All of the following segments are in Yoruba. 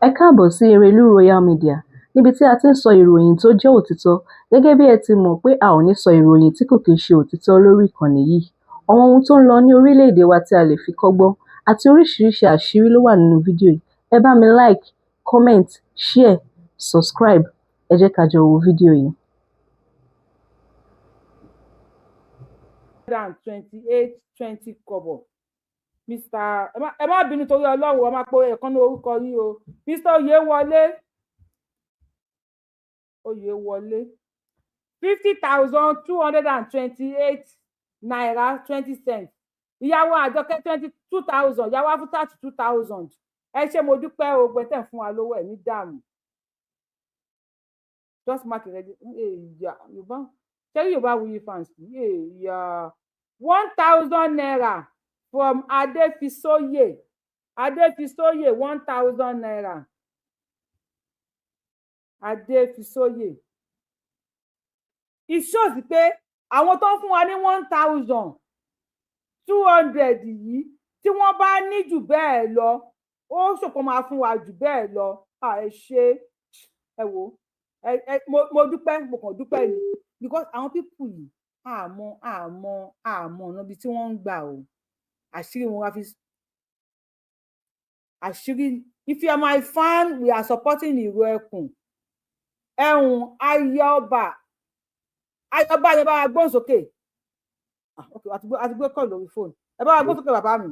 Ẹ káàbọ̀ sí Erelú Royal Media, níbi tí a ti ń sọ ìròyìn tó jẹ́ òtítọ́. Gẹ́gẹ́ bí ẹ ti mọ̀ pé a ò ní sọ ìròyìn tí kò kìí ṣe òtítọ́ lórí ìkànnì yìí. Àwọn ohun tó ń lọ ní orílẹ̀-èdè wa tí a lè fi kọ́gbọ́n àti oríṣiríṣi àṣírí ló wà nínú fídíò yìí. Ẹ bá mi like, comment, share, subscribe. Ẹ jẹ́ ká jọ wo fídíò yìí. 128.20 kobo. Mr ẹ má bínú torí Ọlọ́run, ẹ má pe ẹ̀kan ní orúkọ yín o. Mr Oyewọlé, Oyewọlé, ₦50,228.20. Ìyàwó Àjọkẹ́, 22,000. Ìyàwó Afutat, 2,000. Ẹ ṣé, mo dúpẹ́ o, gbẹtẹ̀ fún wa lówó ẹ̀ ní dààmú. Just mark it ready. Èyà Yorùbá ṣé Yorùbá Wuyi fans. Èyà, ₦1,000 from Adefisoye. Adefisoye, ₦1,000. Adefisoye. It shows pé àwọn tó ń fún wa ní 1,200 yìí, tí wọ́n bá ní jù bẹ́ẹ̀ lọ, ó ṣòkan máa fún wa jù bẹ́ẹ̀ lọ. Ẹ ṣé, ẹ wò ẹ, mo dúpẹ́, mo kàn dúpẹ́ ni, because àwọn people yìí, àmọ́ àmọ́ àmọ́ ọ̀nà ibi tí wọ́n ń gbà o, àṣírí wọn wá fi àṣírí. If you are my fan, we are supporting Ìró Ẹkùn. Ẹ̀hún ayọba, ayọba yẹn, bá wa gbóhùn sókè. Ah, ok, àti gbé kọ́ lórí fóònù. Ẹ bá wa gbóhùn sókè, bàbá mi.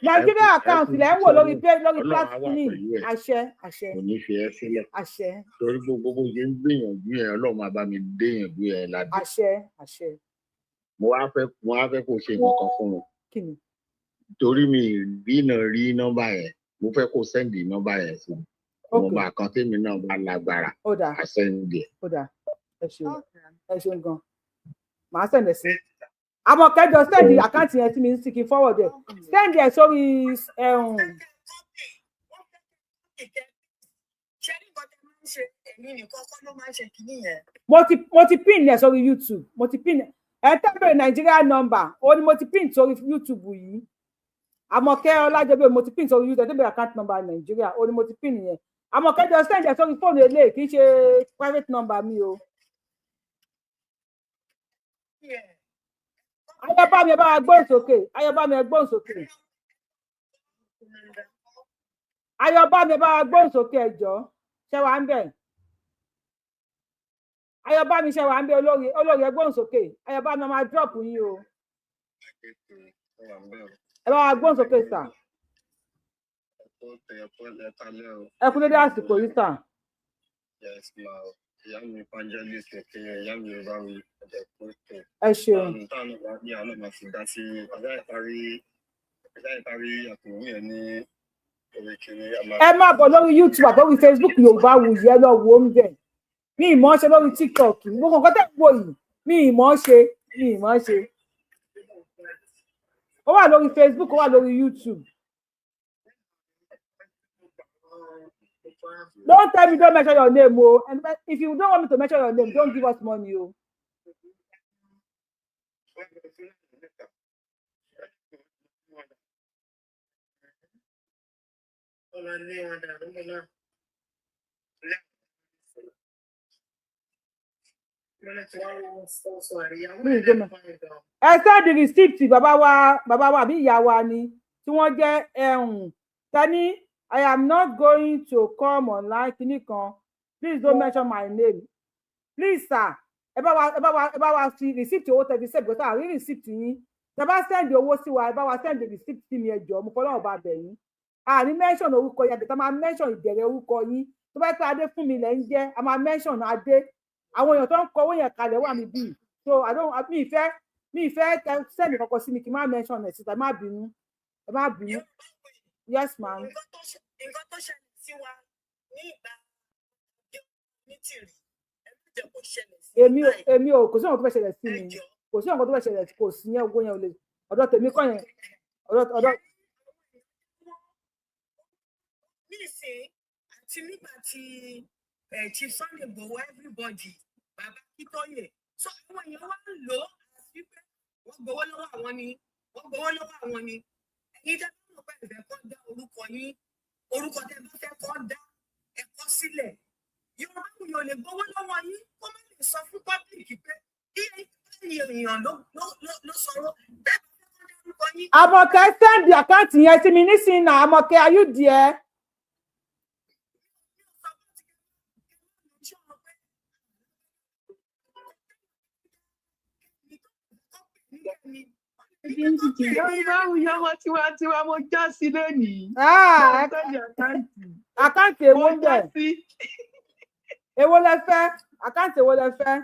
Nàìjíríà account lẹ́ ń wò lórí page, lórí platform. Àṣẹ, àṣẹ. Kò ní fi ẹ́ sílẹ̀. Àṣẹ. Torí gbogbo bó ṣe ń gbìyànjú yẹn, Ọlọ́run máa bá mi déyànjú yẹn ládé. Àṣẹ, àṣẹ. Mo wá fẹ́ kó ṣe nǹkan kan fún mi. Kí ni? Torí mi rí náà rí nọ́mbà yẹn, mo fẹ́ kó send nọ́mbà yẹn sí mi. Mo bá kan tèmi náà bá lágbára Ó dáa. A send ẹ̀. Ó dáa, ẹ ṣeun, ẹ ṣeun gan. Màá send ẹ̀ sí àmọ́ kẹjọ. Send account yẹn sí mi sí kí n forward ẹ̀. Send ẹ̀ sórí ẹ̀hún. Ṣé ní nǹkan tẹ máa ń ṣe, èmi nìkan kọ́ ló máa ń ṣe kinní yẹn. Mo ti pin ẹ̀ sórí YouTube. Mo ti pin ẹ tẹ́bẹ̀rẹ̀ Nàìjíríà number ó ní mo ti pin sórí YouTube yìí. Àmọ̀kẹ́ Ọlájọbí, mo ti pin sórí YouTube tẹ́bẹ̀rẹ̀ account number Nàìjíríà ó ní mo ti pin yẹn. Àmọ̀kẹ́, jọ send ẹ̀ sórí fóònù eléyìí, kì í ṣe private number mi o. Ayọ̀bámi, ẹ bá wa gbóhùn sókè. Ayọ̀bámi, ẹ gbóhùn sókè. Ayọ̀bámi, ẹ bá wa gbóhùn sókè. Ẹ jọ̀ọ́, ṣé wàá ń bẹ̀? Ayọ̀bámi, ṣé wàá ń bẹ̀? Olórí, olórí, ẹ gbóhùn sókè. Ayọ̀bámi, ẹ máa drop yín o. Ẹ bá wa gbóhùn sókè, sir. Ẹ kú dédé àsìkò yìí, sir. Yes, ma. Ìyá mi evangelist Kenya, ìyá mi Yorùbá mi ẹ̀jẹ̀ pé. Ẹ ṣeun. Táwọn náà bá ní àwọn náà máa fi dá sí ọjọ́ ìparí, ọjọ́ ìparí àtòwú yẹn ní orí kìíní. Ẹ má bọ̀ lórí YouTube àti lórí Facebook Yorùbá Wuyì, ẹ lọ wò ó ń bẹ̀. Mi ì mọ̀ ọ́ ṣe lórí TikTok. Gbogbo nǹkan tẹ̀ ń wò yìí, mi ì mọ̀ ọ́ ṣe, mi ì mọ̀ ọ́ ṣe. Ó wà lórí Facebook, ó wà lórí YouTube. Don't tell me don't mention your name o. And if you don't want me to mention your name, don't give us money o. Mi ì gbé mọ. Ẹ send receipt, bàbá wa, bàbá wa àbí ìyá wa ni tí wọ́n jẹ́ ẹ̀hún tani. I am not going to come online kinní kan. Please don't mention my name, please, sir. Ẹ bá wa ẹ bá wa fi receipt owó tẹbi sẹ́ẹ̀, because àrí receipt yín. Tẹ bá send owó sí wa, ẹ bá wa send receipt sí mi. Ẹ jọ̀ọ́, mo fọlọ́run bá bẹ̀ yín. Àní mention orúkọ yín, àbẹ̀tà máa mention ìbẹ̀rẹ̀ orúkọ yín. Tó bá pẹ́ adé fún mi lẹ́ ń jẹ́, a máa mention adé. Àwọn èèyàn tó ń kọ owó yẹn kalẹ̀ wà mí bíi, so I don't, mi ìfẹ́ send kankan sí mi kí n má mention ẹ̀ síta. Ẹ má bínú, ẹ má bínú. Yes, ma'am. Nǹkan tó ṣẹlẹ̀ sí wa ní ìgbà nítìrì, ẹ má jẹ́ kó ṣẹlẹ̀ sí Èmi ò èmi ò, kò sí nǹkan tó fẹ́ ṣẹlẹ̀ sí mi. Kò sí nǹkan tó fẹ́ ṣẹlẹ̀, kò sí yẹn. Owó yẹn ò lè ọ̀dọ̀ tèmi kọ́ yẹn, ọ̀dọ̀. Nísìnyí àti nígbà tí Chief Sunday Igboho, everybody, bàbá Akíntóyè, so àwọn èèyàn wá ń lò ó àti wípé wọ́n gbowó lọ́wọ́ àwọn ni, wọ́n gbowó lọ́wọ́ àwọn ni. Ẹ̀yin tẹ́ bá mọ̀ pé ìfẹ́ kan dá orúkọ dárúkọ yín, orúkọ tẹ́ bá fẹ́ kọ́ dá ẹ kọ sílẹ̀. Yorùbá Wuyì ò lè gbowó lọ́wọ́ yín kó má lè sọ fún public pé iye iye èèyàn ló sọ̀rọ̀ tẹ́ bá fẹ́ kọ́ dárúkọ yín. Àmọ̀kẹ́, send account yẹn sí mi nísìnyí náà. Àmọ̀kẹ́, are you there? Mi ò sọ bó ti kẹ́ máa pé ẹni tó kọ́ pè ní Kẹ́mi. Yorùbá Wuyì, ọmọ tiwantiwa, mo já sí lónìí. Ah, Mo send account. Account èwo Mo ń já bẹ̀? sí. Èwo lẹ fẹ́? Account èwo lẹ fẹ́?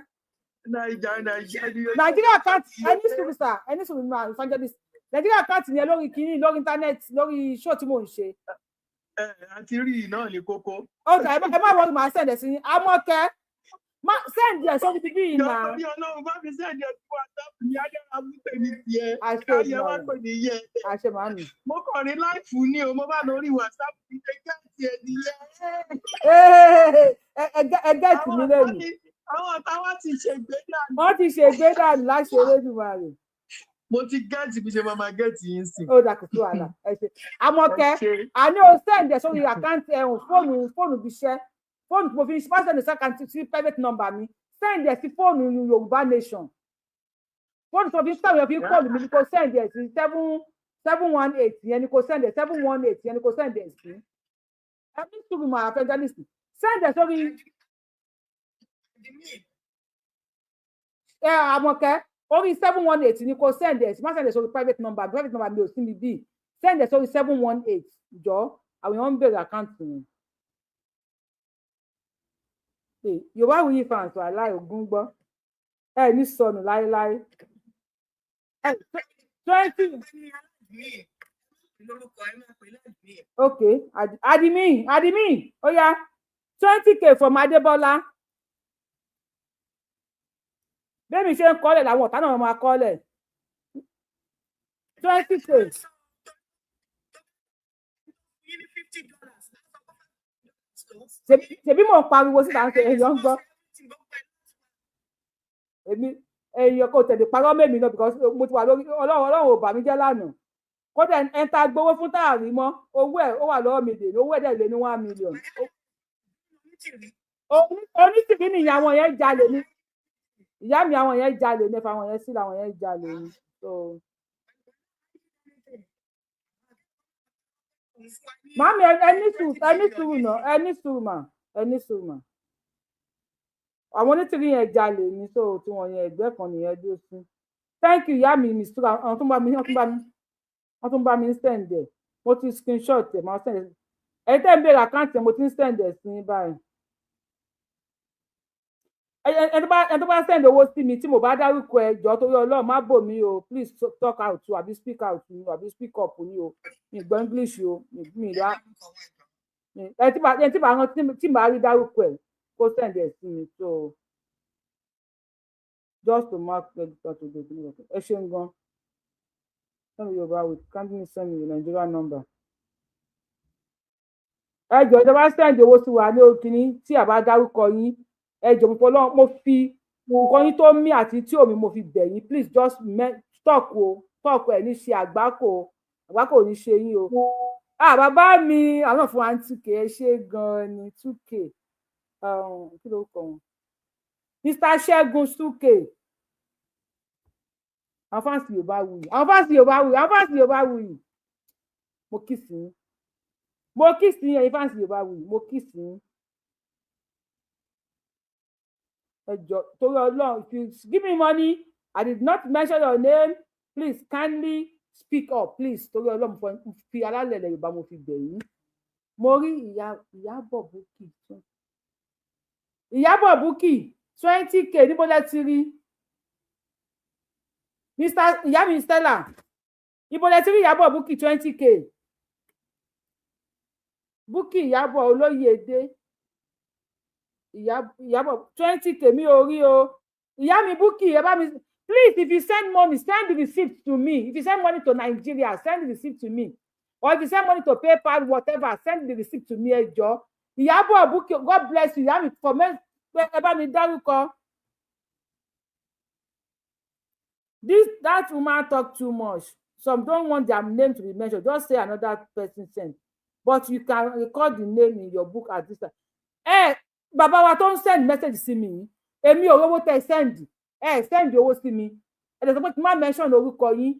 Naija, Naija ni. Nàìjíríà account. Ẹni sùúrù sà, ẹni sùúrù mà, evangelist. Nàìjíríà account yẹn lórí kínní, lórí internet, lórí show tí mò ń ṣe. Ẹ àti rí i náà ní kókó. Ok, ẹ má worry, màá send ẹ̀ sí yín. Àmọ̀kẹ́, má send ẹ̀ sórí bíbí yìí Jọ náà. torí Ọlọ́run, bá mi send ẹ̀ sí WhatsApp ní Adéra fún tèmi tiẹ̀. Àṣẹ. Káyé wá Èdùmàrè. Pè ní yẹ. Àṣẹ, màámi. Mo kàn ní live ní o, mo bá lórí WhatsApp ní ṣe get ẹ̀ nìyẹn. Ẹ get mi Àwọn ọ̀tá lẹ́nu. Àwọn ọ̀tá wa ti ṣègbè dànù. Wọ́n ti ṣègbè dànù láṣẹ Elédùmarè. Mo ti get bí ṣe máa máa get yín sí. Ó dà, kò sí wàhálà, ẹ ṣe. Àmọ̀kẹ́. Ẹ ṣé. Àní o send ẹ̀ sórí account ẹ̀hún fóònù bí iṣẹ́, fóònù tí mo fi ń ṣe. Send ẹ̀ sí sí private number mi, send ẹ̀ sí fóònù Yorùbá Nation. Fóònù tí mo fi ń sọ̀rọ̀ fi ń call mi ni kò send ẹ̀ sí. 7718 yẹn ni kò send ẹ̀, 718 yẹn ni kò send ẹ̀ sí. Ẹ ní sùúrù mà, evangelist, send ẹ̀ sórí Admin. Ẹ Àmọ̀kẹ́, orí 718 ni kò send ẹ̀ sí. Má send ẹ̀ sórí private number, private number mi ò sí mi bí. Send ẹ̀ sórí 718 jọ. Àwọn èèyàn ń bèrè account yẹn. Yorùbá Wuyì fans wà láì ogún gbọ́, ẹ ní sọnù láéláé. 20. Ní aládùúgbò lórúkọ, ẹ máa pè ládùúgbò. Ok, admin, admin, ó yá, 20K from Adébọ́lá. Bẹ́ẹ̀mi ṣe ń kọ́lẹ̀ làwọn ọ̀tá náà máa kọ́lẹ̀. 20K. Yín ní $50. Ṣebí mò ń pariwo síta ń ṣe, èèyàn ń gbọ́ èmi. Èèyàn kò tẹ̀lé parọ́ mẹ́mi náà because mo ti wà lórí Ọlọ́run. Ọlọ́run ò bà mí jẹ́ lánàá. Kódà ẹn tá a gbowó fún táàrí mọ́ owó ẹ̀, ó wà lọ́wọ́ mi dè ní owó ẹ̀ dẹ̀ lé ní 1 million. Onítìrí nìyẹn. Àwọn yẹn jalè ní ìyá mi, àwọn yẹn jalè ní ẹ̀fà, àwọn yẹn sílẹ̀, àwọn yẹn jalè ní. So màmí, ẹ ní sùúrù, ẹ ní sùúrù náà, ẹ ní sùúrù mà, ẹ ní sùúrù mà. Àwọn onítìrí yẹn jalè ní, so tí wọn yẹn ẹgbẹ́ kan nìyẹn dúró sí. Thank you, ìyá mi mistura. Àwọn tó ń bá mi, wọ́n tún bá mi send ẹ̀. Mo ti screenshot ẹ̀, máa send ẹ̀. Ẹ̀yin tẹ́ ń béèrè account ẹ̀, mo ti ń send ẹ̀ sí yín báyìí. Ẹni tó bá send owó sí mi tí mo bá dárúkọ ẹ, jọ̀ọ́ torí Ọlọ́run, má bò mí o. Please talk out o, àbí speak out ni o, àbí speak up ni o. Mi gbọ́ English o, mi dá. Ẹni tí bá rántí tí màá rí dárúkọ ẹ, kó send ẹ sí mi. So just to mark register to the ẹ ṣeun gan. Send me Yorùbá with kindly send me your Nigeria number. Ẹ jọ̀ọ́, ìjọba send owó sí wa ní òkìní tí a bá dárúkọ yín, ẹ jọ̀ọ́, mo fọlọ́, mo fi nǹkan yín tó mí àti tí òmí mo fi bẹ̀ yín. Please just talk o, talk. Ẹ ní ṣe àgbákò o, àgbákò ò ní ṣe yín o. Ah, bàbá mi, àwọn fún wa ní 2K, ẹ ṣe gan-an ni. 2K, kí ló kọ wọn? Mr Ṣẹ́gun, 2K. Àwọn fans Yorùbá Wuyì, àwọn fans Yorùbá Wuyì, àwọn fans Yorùbá Wuyì, mo kí sí yín, mo kí sí yín. Ẹ̀yin fans Yorùbá Wuyì, mo kí sí yín. Ẹ jọ̀ọ́ torí Ọlọ́run, if you give me money, I did not mention your name, please kindly speak up, please. Torí Ọlọ́run, mo fi alálẹ̀ ilẹ̀ Yorùbá mo fi bẹ̀ yín. Mo rí ìyá Ìyábọ̀ Bukky, Ìyábọ̀ Bukky, 20K. Níbo lẹ ti rí? Mr ìyá mi Stella, ibo lẹ ti rí Ìyábọ̀ Bukky 20K? Bukky Ìyábọ̀ Olóyèdè, Ìyábọ̀ 20K, mi ò rí o. Ìyá mi Bukky, ẹ bá mi, please, if you send money, send the receipt to me. If you send money to Nigeria, send the receipt to me, or if you send money to PayPal, whatever, send the receipt to me. Ẹ jọ̀ọ́. Ìyábọ̀ Bukky, God bless you, ìyá mi, for me. Ẹ bá mi dárúkọ. This that woman talk too much. Some don't want their name to be mentioned. Just say another person send. But you can record the name in your book at this time. Ẹ bàbá wa tó ń send message sí mi yìí, èmi ò rówó tẹ send. Ẹ send owó sí mi, ẹ lè sọ pé kí n má mention orúkọ yín.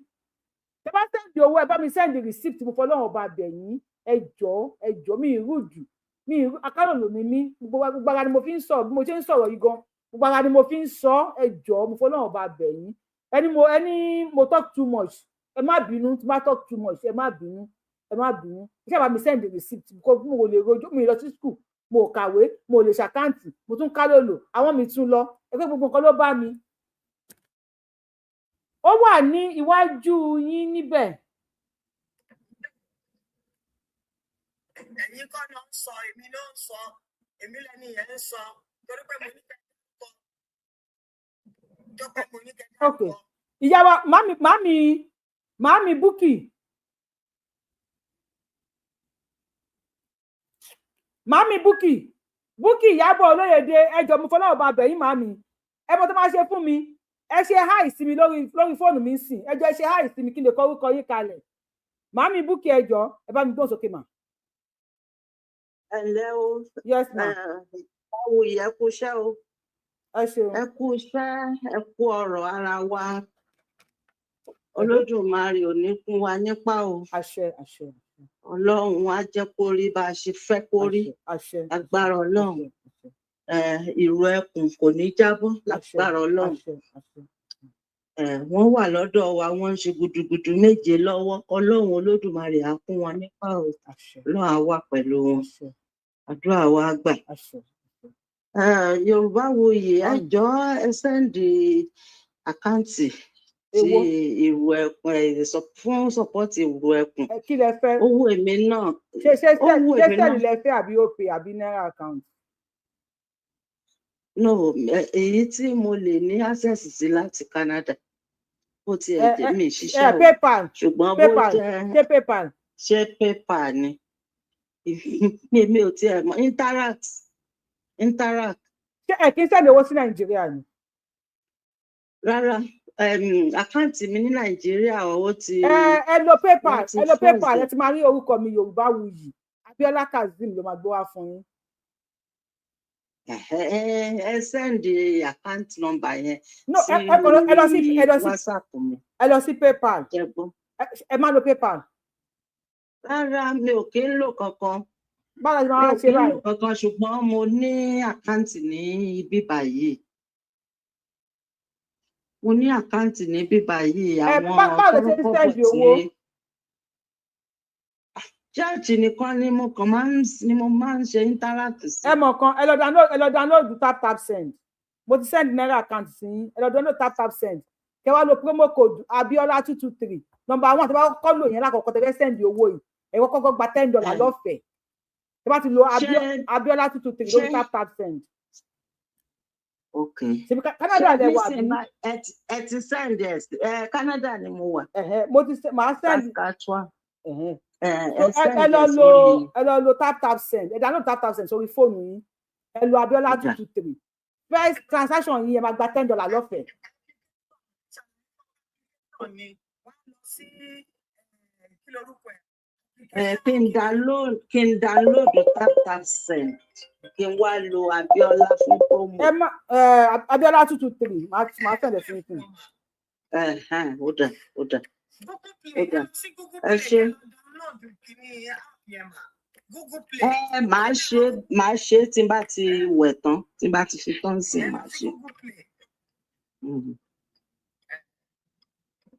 Tẹ bá send owó, ẹ bá mi send receipt. Mo fọlọ́run ọba bẹ̀ yín, ẹ jọ̀ọ́, ẹ jọ̀ọ́. Mi ìrúdù mi ìrú akáròlò ni mí. Gbogbo ara ni mo fi ń sọ̀rọ̀. Bí mo ṣe ń sọ̀rọ̀ yìí gan, gbogbo ara ni mo fi ń sọ. Ẹ jọ̀ọ́, mo fọlọ́run ọba bẹ̀ yín. Ẹni mo talk too much, ẹ má bínú. Tí má talk too much, ẹ má bínú, ẹ má bínú. Ẹ ṣáà bá mi send receipt kó mo lè rojọ́. Mi lọ sí school, mo kàwé, mo lè ṣe account, mo tún ká lòlò àwọn mi tún lọ ẹgbẹ́. Gbogbo nǹkan ló bá mi. Ó wà ní iwájú yín níbẹ̀. Ẹ̀yin kọ́ ló ń sọ, èmi ló ń sọ, èmi lẹ́ni yẹn ń sọ, torí pé mo ní kẹ́ dárúkọ, tó pé mo ní kẹ́ Ok. dárúkọ. Ìyá wa, màmí Búkì, màmí Búkì, Búkì Ìyábọ̀ Olóyèdè, ẹ jọ̀ọ́, mo fọlọ́run bá bẹ̀ yín. Màmí, ẹ mọ̀ tó máa ṣe fún mi, ẹ ṣe hi sí mi lórí fóònù mi sìn. Ẹ jọ̀ọ́, ẹ ṣe hi sí mi kí n lè kọ orúkọ yín kalẹ̀. Màmí Búkì, ẹ jọ̀ọ́, ẹ bá mi gbóhùn sókè mà. Ẹ ǹlẹ́ o. Yes ma. Báwo yẹ kú iṣẹ́ o. Ẹ ṣeun. Ẹ kú iṣẹ́, ẹ kú ọ̀rọ̀ ara wa. Olódùmarè ò ní kún wa nípa o. Àṣẹ, àṣẹ. Ọlọ́run á jẹ́ kó rí bá a ṣe fẹ́ kó rí. Àṣẹ. Agbára Ọlọ́run. Àṣẹ. Ìrù ẹkùn kò ní jábọ́. Àṣẹ. Lágbára Ọlọ́run. Àṣẹ, àṣẹ. Wọ́n wà lọ́dọ̀ wa, wọ́n ń ṣe gudugudu méje lọ́wọ́. Ọlọ́run Olódùmarè á kún wọn nípa o. Àṣẹ. Ọlọ́run á wà pẹ̀lú wọn. Àṣẹ. Àdúrà wa á gbà. Àṣẹ. Yorùbá Wuyì, ẹ Màmí. jọ̀ọ́, ẹ send account tí Èwo? Ìrù ẹkùn ẹ fún support Ìrù Ẹkùn. Ẹ kí lẹ fẹ́? Owó èmi náà. Ṣé Owó ṣé èmi náà. Zelle lẹ fẹ́ àbí Opay àbí náírà account? No, èyí tí mo lè ní access sí láti Canada, bó tiẹ̀ Ẹ jẹ́ ẹ mi ẹ ṣiṣẹ́ o, PayPal. ṣùgbọ́n bó PayPal. jẹ́ Ṣé PayPal? Ṣé PayPal ni? Mi ò tiẹ̀ mọ̀. Interac. Ṣé ẹ kí ń send owó sí Nàìjíríà ni? Rárá, account mi ní Nàìjíríà, owó ti Ẹ lo PayPal. Wọ́n ti Ẹ lo PayPal. freeze. Ẹ ti máa rí orúkọ mi, Yorùbá Wuyì Abiola Kazeem ló máa gbé wá fún yín. Ẹ send account number yẹn No, sí ẹ ẹ kàn lọ, ẹ lọ sí WhatsApp mi. Ẹ lọ sí PayPal. Jẹ́ gbọ́. Ẹ má lo PayPal. Rárá, mi ò kí ń lò kankan. Báwo la ṣe Mi máa ò ṣe kí ń lò báyìí? kankan, ṣùgbọ́n mo ní account ní ibi báyìí. Mo ní account ní ibi báyìí. Ẹ Àwọn báwo lẹ ṣe ń tọ́rọ́kọ́bọ̀ send tí owó? Church nìkan ni mo kàn máa ń ni mo máa ń ṣe Interac sí. Ẹ mọ̀ kan, ẹ lọ download Tap Tap Send. Mo ti send náírà account sí yín. Ẹ lọ download Tap Tap Send, kẹ wá lo promo code Abiola 223. Number one, tó bá kọ́kọ́ lò yẹn lákọ̀ọ́kọ́ tẹ fẹ́ send owó yìí, ẹ kọ́kọ́ gba $10 lọ́fẹ̀ẹ́ tẹ bá ti lo Ṣé Abiola 223 lórí ṣé Tap Tap Send. Ok. Ṣebí Ṣé Canada lẹ wà nísìnyí bí? ẹ ti send ẹ Canada ni mo wà. Ẹ̀hẹ́, mo ti màá send. Saskatchewan. Ẹ̀hẹ́. Ẹ So ẹ ẹ send lọ ẹ lo sórí. Ẹ lọ lo Tap Tap Send. Ẹ download Tap Tap Send sórí fóònù yín. Ẹ lo Abiola Ọjà. 223. First transaction yín, ẹ máa gba $10 lọ́fẹ̀ẹ́. Ni wọ́n á lọ sí kí lorúkọ ẹ̀? Ẹ kí n download Tap Tap Send, kí n wá lo Abiola fún promo. Ẹ má ẹ Abiola 223, màá send ẹ sí yín fún yín. Ẹhẹn, ó dà, ó dà. Google Ó Play, ẹ dà. lọ sí Google Ẹ Play, ṣé. ẹ lọ download kíní app yẹn mà, Google Play. Ẹ màá ṣe tí n bá ti wẹ̀ tán, tí n bá ti ṣe tán sí Ẹ lọ màá sí ṣe. Google Play.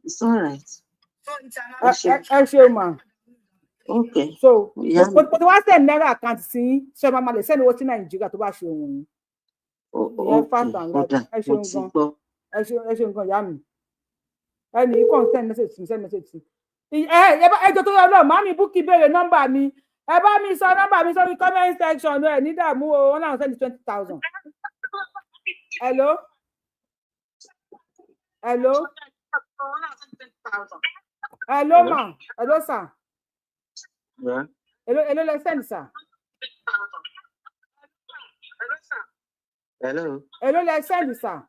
It's all right. So ẹ Ẹ international. ṣé. Ẹ ṣeun mà. Okay. So Ìyá mo mi. mo ti wá send náírà account sí yín, ṣé ẹ máa lè send owó sí Nàìjíríà tó bá ṣe òun yín. Ìyẹn Ok, fast and ó light. dà, Ẹ mo ṣeun ti gan. gbọ́. Ẹ ṣeun, ẹ ṣeun gan, ìyá mi. Ẹnì yìí kàn send message sí mi, send message sí mi. Ẹ jọ̀ọ́, tó yọ lọ, màmí Búkì béèrè nọ́mbà mi. Ẹ bá mi sọ nọ́mbà mi sórí comment section. Ẹ ní dààmú o, wọn náà send 20,000. Hello, hello, hello. Hello? Ma, hello sir. Yeah. Hello, lẹ send, sir? Hello. Hello, lẹ send, sir?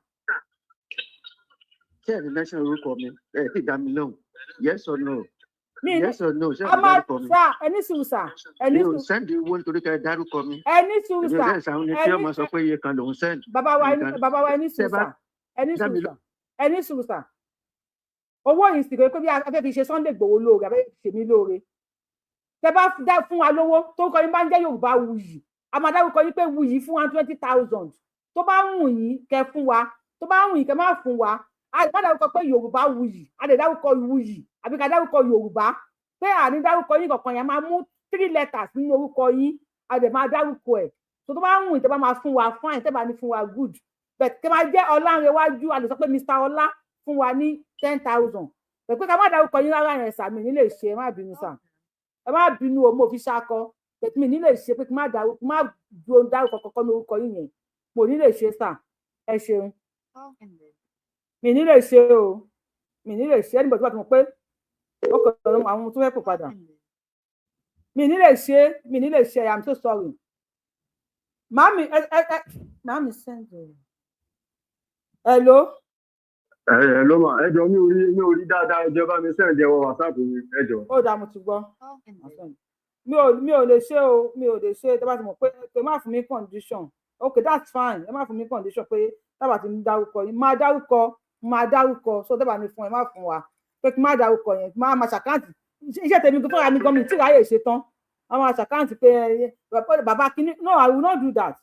Ṣé ẹ ti mention orúkọ mi? Ẹ ti dá mi lóhùn. Yes or no? Mi Yes or no, ṣé a ẹ máa dárúkọ mi? Sà, ẹ ní sùúrù sà, ẹ ní Mi ò sùúrù. send owó nítorí kẹ́ ẹ dárúkọ mi. Ẹ ní sùúrù Èmi ò sà. dẹ́ sàwọn ni Ẹ tí ní ọmọ sọ pé iye kan lòún send. Bàbá wa, Iye ẹni kan. Bàbá wa, ẹ ní Tẹ́ sùúrù bá sà, ẹ ní dá sùúrù mi sà, ẹ ní sùúrù sà. Owó yìí sì pé bí a fẹ́ fi ṣe Sunday Igboho lóore, a fẹ́ fi ṣèmí lóore. Tẹ bá dá fún wa lówó tó kọ yín bá ń jẹ́ Yorùbá Wuyì, a máa dárúkọ yín pé Wuyì fún wa 20,000. Tó bá wù yín kẹ́ fún wa, tó bá wù yín kẹ́ má fún wa. A lè má dárúkọ pé Yorùbá Wuyì, a lè dárúkọ Wuyì àbí ká dárúkọ Yorùbá, pé àní dárúkọ yín kankan yẹn. A máa mú three letters nínú orúkọ yín, a lè máa dárúkọ ẹ̀. Tó bá wù yín, tẹ́ bá máa fún wa, fine. Tẹ́ bá ní fún wa, good. But kẹ́ máa jẹ́ Ọlánrewájú, a lè sọ pé Mr Ọlá fún wa ní 10,000. Pé ká má dárúkọ yín rárá yẹn sà, mi ní lè ṣe. Ẹ má bínú sà, ẹ má bínú o, mo fi ṣakọ. Pé mi ní lè ṣe pé kí má dárúkọ, má dúró dárúkọ kankan lórúkọ yín yẹn, mo ní lè ṣe sà. Ẹ ṣeun. Mi ní lè ṣe o, mi ní lè ṣe. Ẹnìbọ̀ tó bá ti mọ̀ pé ó kọ̀ àwọn tó fẹ́ pò padà, mi ní lè ṣe, mi ní lè ṣe. I am so sorry. Màámi, ẹ ẹ ẹ màámi, send ẹ. Hello. Ẹ ẹ ló mà, ẹ jọ, mi ò rí dáadáa. Ẹ jọ, bá mi send ẹ wọ WhatsApp mi, ẹ jọ. Ó dáa, mo ti gbọ́. Mi ò lè ṣe o, mi ò lè ṣe. Tó bá ti mọ̀ pé ẹ má fún mi condition, okay, that's fine. Ẹ má fún mi condition pé tábà ti ń dárúkọ yín, máa dárúkọ, máa dárúkọ. So tábà ní fún, ẹ má fún wa pé kí má dárúkọ yẹn, má máa ṣe account. Iṣẹ́ tèmi fúnra mi gan, mi tí ráyè ṣe tán, wọ́n máa ṣe account pé bàbá kínní. No, I will not do that.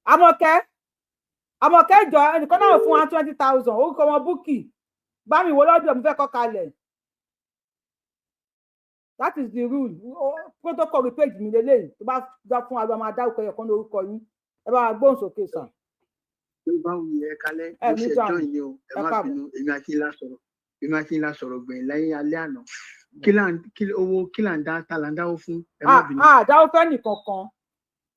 Àmọ̀kẹ́, Àmọ̀kẹ́, jọ, ẹnìkan náà fún wa 20,000, orúkọ wọn Búkì. Bá mi wo lọ́dọ̀, mo fẹ́ kọ́ kalẹ̀. That is the rule, protocol page mi lélẹ́yìí. Tó bá dá fún wa, máa dárúkọ ẹ̀kan lórúkọ yín. Ẹ bá wa gbóhùn sókè sàn. Tó bá wù yẹ kálẹ̀. Ẹ Mo ní ṣe dànù. jọ ìyẹn o, ẹ Ẹ má káàbọ̀. bínú. Èmi àti ńlá sọ̀rọ̀ gbẹ̀yìn lẹ́yìn alẹ́ àná. Kí là ń kí owó, kí là ń dá, ta là ń dáwó fún? Ẹ má bínú. Ah, dáwọ́ fẹ́ nìkan kan.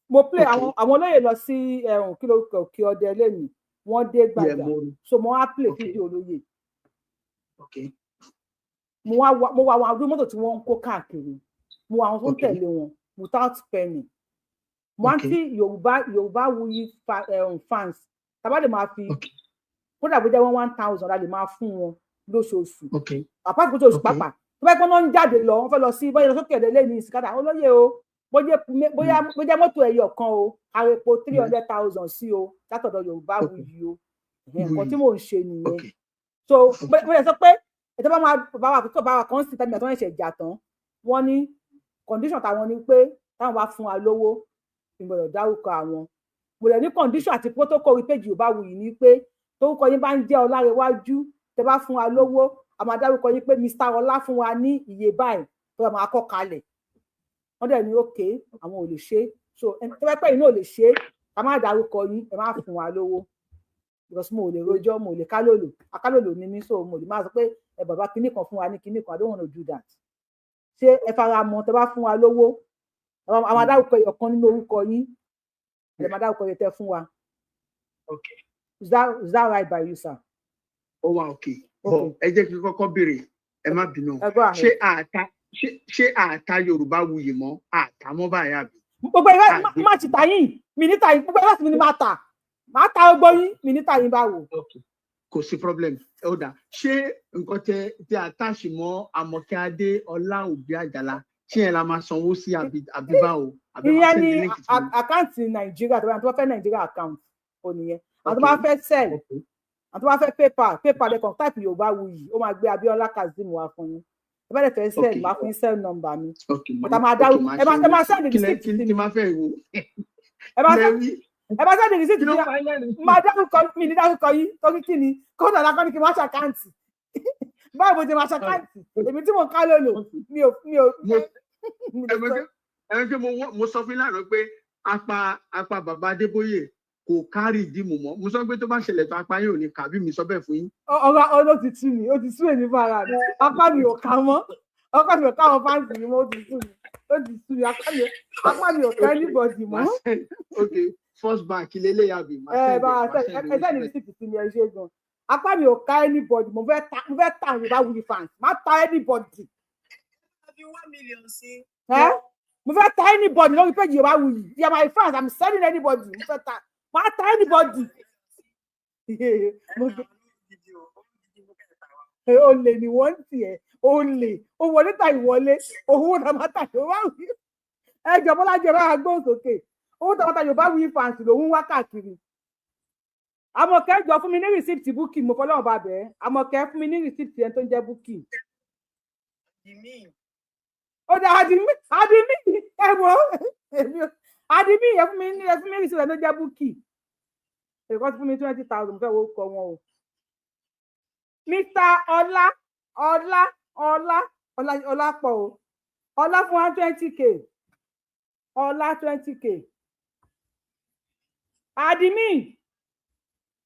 Mo play Ok. àwọn olóyè lọ sí ẹ̀hún, kí ló kọ, Òkè Ọdẹ lẹ́nu, wọ́n dé Yẹ gbàgbà. mo rí. So mo wá play Ok. fídíò olóyè. Ok. Mo wá àwọn àdúgbò, mọ́tò tí wọ́n ń kó káàkiri, mo wá àwọn tó ń Ok. tẹ̀lé wọn without penny. Mo wá Ok. tí Yorùbá Wuyi fans tàbá lè máa fi Ok. kódà bó jẹ́ one one thousand, a lè máa fún wọn lóṣooṣù. Ok. Àpáàtì kó tó oṣù Ok. pàápàá, tó bá pọ́n náà ń jáde lọ, wọ́n fẹ́ lọ sí bóyá lọ sókè ẹ̀dẹ̀ lẹ́nu ìsìkádà olóyè o, bóyá bóyá bóyá mọ́tò ẹyọ kan o, arepo 300,000 sí o látọ̀dọ̀ Yorùbá Ok. Wuyi o. Ẹ̀hẹ́n, nǹkan Wuyi. tí mò ń ṣe nìyẹn. Ok. So bó ṣe sọ pé ẹ̀tọ́ bá máa bá wa tó bá wa kàn sí tàbí àtọ́ ẹ̀ṣẹ̀ jà tán, wọ́n ní condition táwọn ní pé táwọn bá fún wa lówó, ìgbọ̀dọ̀ dárúkọ àwọn. Mo lè ní condition àti protocol orí page Yorùbá Wuyi ní pé torúkọ yín bá ń jẹ́ Ọlárẹ̀wájú, tẹ bá fún wa lówó, a máa dárúkọ yín pé Mr Ọlá fún wa ní iye báyìí, tó bá máa kọ́ kalẹ̀. Wọ́n dẹ̀ ní okay, àwọn ò lè ṣe é. So tó bá pẹ́ yín náà ò lè ṣe é, ká má dárúkọ yín, ẹ má fún wa lówó, because mo ò lè rojọ́, mo ò lè kálòlò, akálòlò ni mí. So mo lè máa sọ pé ẹ bàbá kinní kan fún wa ní kinní kan. I don't wanna do that. Ṣé ẹ fara mọ́? Tẹ bá fún wa lówó, àwọn adárúkọ ẹyọ kan nínú orúkọ yín, ẹ máa dárúkọ yẹn tẹ fún wa. Ok. Is that right by you, sir? Ó wà ok, bọ ẹ jẹ́ kí n kọ́kọ́ béèrè, ẹ má bínú. Ẹ go ahead. Ṣé àta Yorùbá Wuyì mọ́, àta mọ́ báyìí àbí? Gbogbo ìwé má ti tà yín, mi ní tà yín. Gbogbo ìwé mi ni máa tà, máa ta gbogbo yín, mi ní tà yín báwo. Kò sí problem, ó dà. Ṣé nǹkan tẹ attach mọ́ Àmọ̀kẹ́ Adé Ọlá Òbí Àjàlá, ṣé yẹn la máa sanwó sí àbí báwo? Àbí máa Ìyẹn send ní link sí mi? Account Nàìjíríà, tó bá fẹ́ Nàìjíríà account ò nìyẹn. Àwọn tó bá fẹ́ sell, àwọn tó bá fẹ́ PayPal, PayPal lẹ́kàn type Yorùbá Wuyì, ó máa gbé Abíọ́lá Kazeem wá fún yín. Ẹ bá dẹ̀ fẹ́ sell, máa fún yín cell number mi. Ok. But a máa dárúkọ, ẹ máa send Kí lẹ receipt kí sí kí mi. máa fẹ́ wo? Ẹ máa Lẹ send wí. Ẹ máa send receipt Kí ló sí pa ẹ́ lẹ́rìn? Máa dárúkọ, mi ní dárúkọ yín, torí kí ni? Kódà lákọ́ ní kí n má ṣe account. Báwo mo ti máa ṣe account èmi tí mò ń ká lòlò? Mi ò mi Ẹ mọ̀ pé mo sọ fún yín lánàá pé apá bàbá Adébóyè kò kárì ìdí mú mọ́. Mo sọ pé tó bá ṣẹlẹ̀ tó apá yóò ní kàbí mi sọ bẹ́ẹ̀ fún yín. Ọ̀rọ̀ ọ̀rọ̀ ti tú mi, ó ti sú èmi fún ara mi. Apá mi ò ká mọ́, apá mi ò ká àwọn fans mi mọ́. Ó ti sú mi, ó ti sú mi. Apá mi ò ká anybody mọ́. Màá send, ok, First Bank lélẹ́yà bí màá Ẹ send bá ẹ, màá ẹ send ẹ owó send síbẹ̀. receipt sí mi. Ẹ ṣe gan. Apá mi ò ká anybody. Mo fẹ́ ta Yorùbá Wuyi fans, má ta anybody. Fi 1 million sí. Ẹ mo fẹ́ ta anybody lórí page Yorùbá Wuyi. You are my fans, I'm selling anybody. Mo fẹ́ ta, má ta anybody. Mo olè ni wọ́n ń tiẹ̀. Olè ó wọlé tà ìwọlé owó tá a máa ta Yorùbá Wuyi. Ẹ jọ Bọ́lájí, ẹ bá gbóhùn sókè. Owó tá a máa ta Yorùbá Wuyi fans lòún wá káàkiri. Àmọ̀kẹ́, jọ fún mi ní receipt Bukky, mo fọlọ́run bá bẹ̀ẹ́. Àmọ̀kẹ́, fún mi ní receipt ẹni tó ń jẹ́ Bukky. Ó dá admin, admin, ẹ wo admin, ẹ fún mi ní receipt ẹni tó ń jẹ́ Bukky. Èkó ti fún mi 20,000. Mo fẹ́ wo kọ wọn o. Mr Ọlá, Ọlá, Ọlá, Ọlá, Ọlá pọ̀ o. Ọlá fún wa 20K. Ọlá 20K. Admin,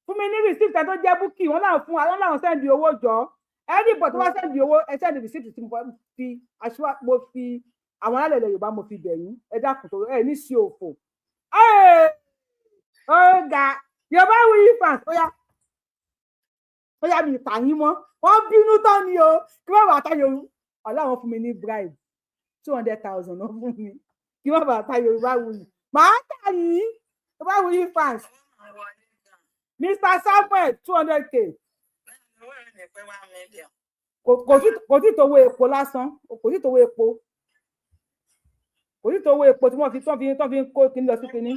fún mi ní receipt ẹ tó jẹ́ Bukky. Wọ́n láwọn fún wa, wọ́n láwọn send owó. Jọ anybody tó bá send owó, ẹ send receipt tí mo fi aṣọ. Mo fi àwọn alálẹ̀ ilẹ̀ Yorùbá, mo fi bẹ̀ yín, ẹ dákun tó ẹ ní sí òfò. Ọ̀gá Yorùbá Wuyi fans, ó yá, ó yá, mi ìtà yín mọ́. Wọ́n bínú tán ni o, kí wọ́n bá ta Yorùbá. Ọlọ́run fún mi ní bribe, 200,000 náà fún mi kí wọ́n bá ta Yorùbá Wuyi. Màá tà yín, Yorùbá Wuyi fans. Mr Samuel, 200K. Kò tí tówó epo lásán, kò tí tówó epo, kò tí tówó epo tí wọ́n fi tán fi ń kó kíní lọ sí kíní.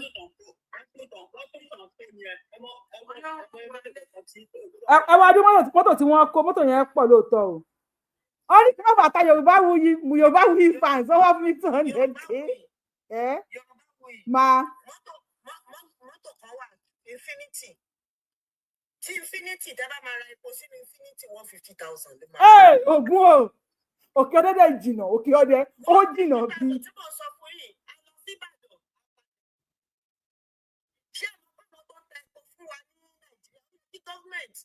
Ẹ wá dún mọ́tò tí wọ́n kó, mọ́tò yẹn pọ̀ lóòótọ́ o. Ó ní kí wọ́n bàtà Yorùbá Wuyi, Yorùbá Wuyi fans, wọ́n wá fún mi 200K. Ẹ máa. Mọ́tò kan wà, Infinity, tí Infinity tẹ́ bá máa ra epo sínú Infinity, 150,000 ló máa. Ee, ògùn o, òkè ọdẹ dẹ jìnnà, òkè ọdẹ ó jìnnà bí. Tí mo sọ fún yìí, a lọ sí Ìbàdàn. Ṣé àwọn báwọn tó ń ta epo fún wa ní Nàìjíríà ní gọ́ọ̀mẹ̀ntì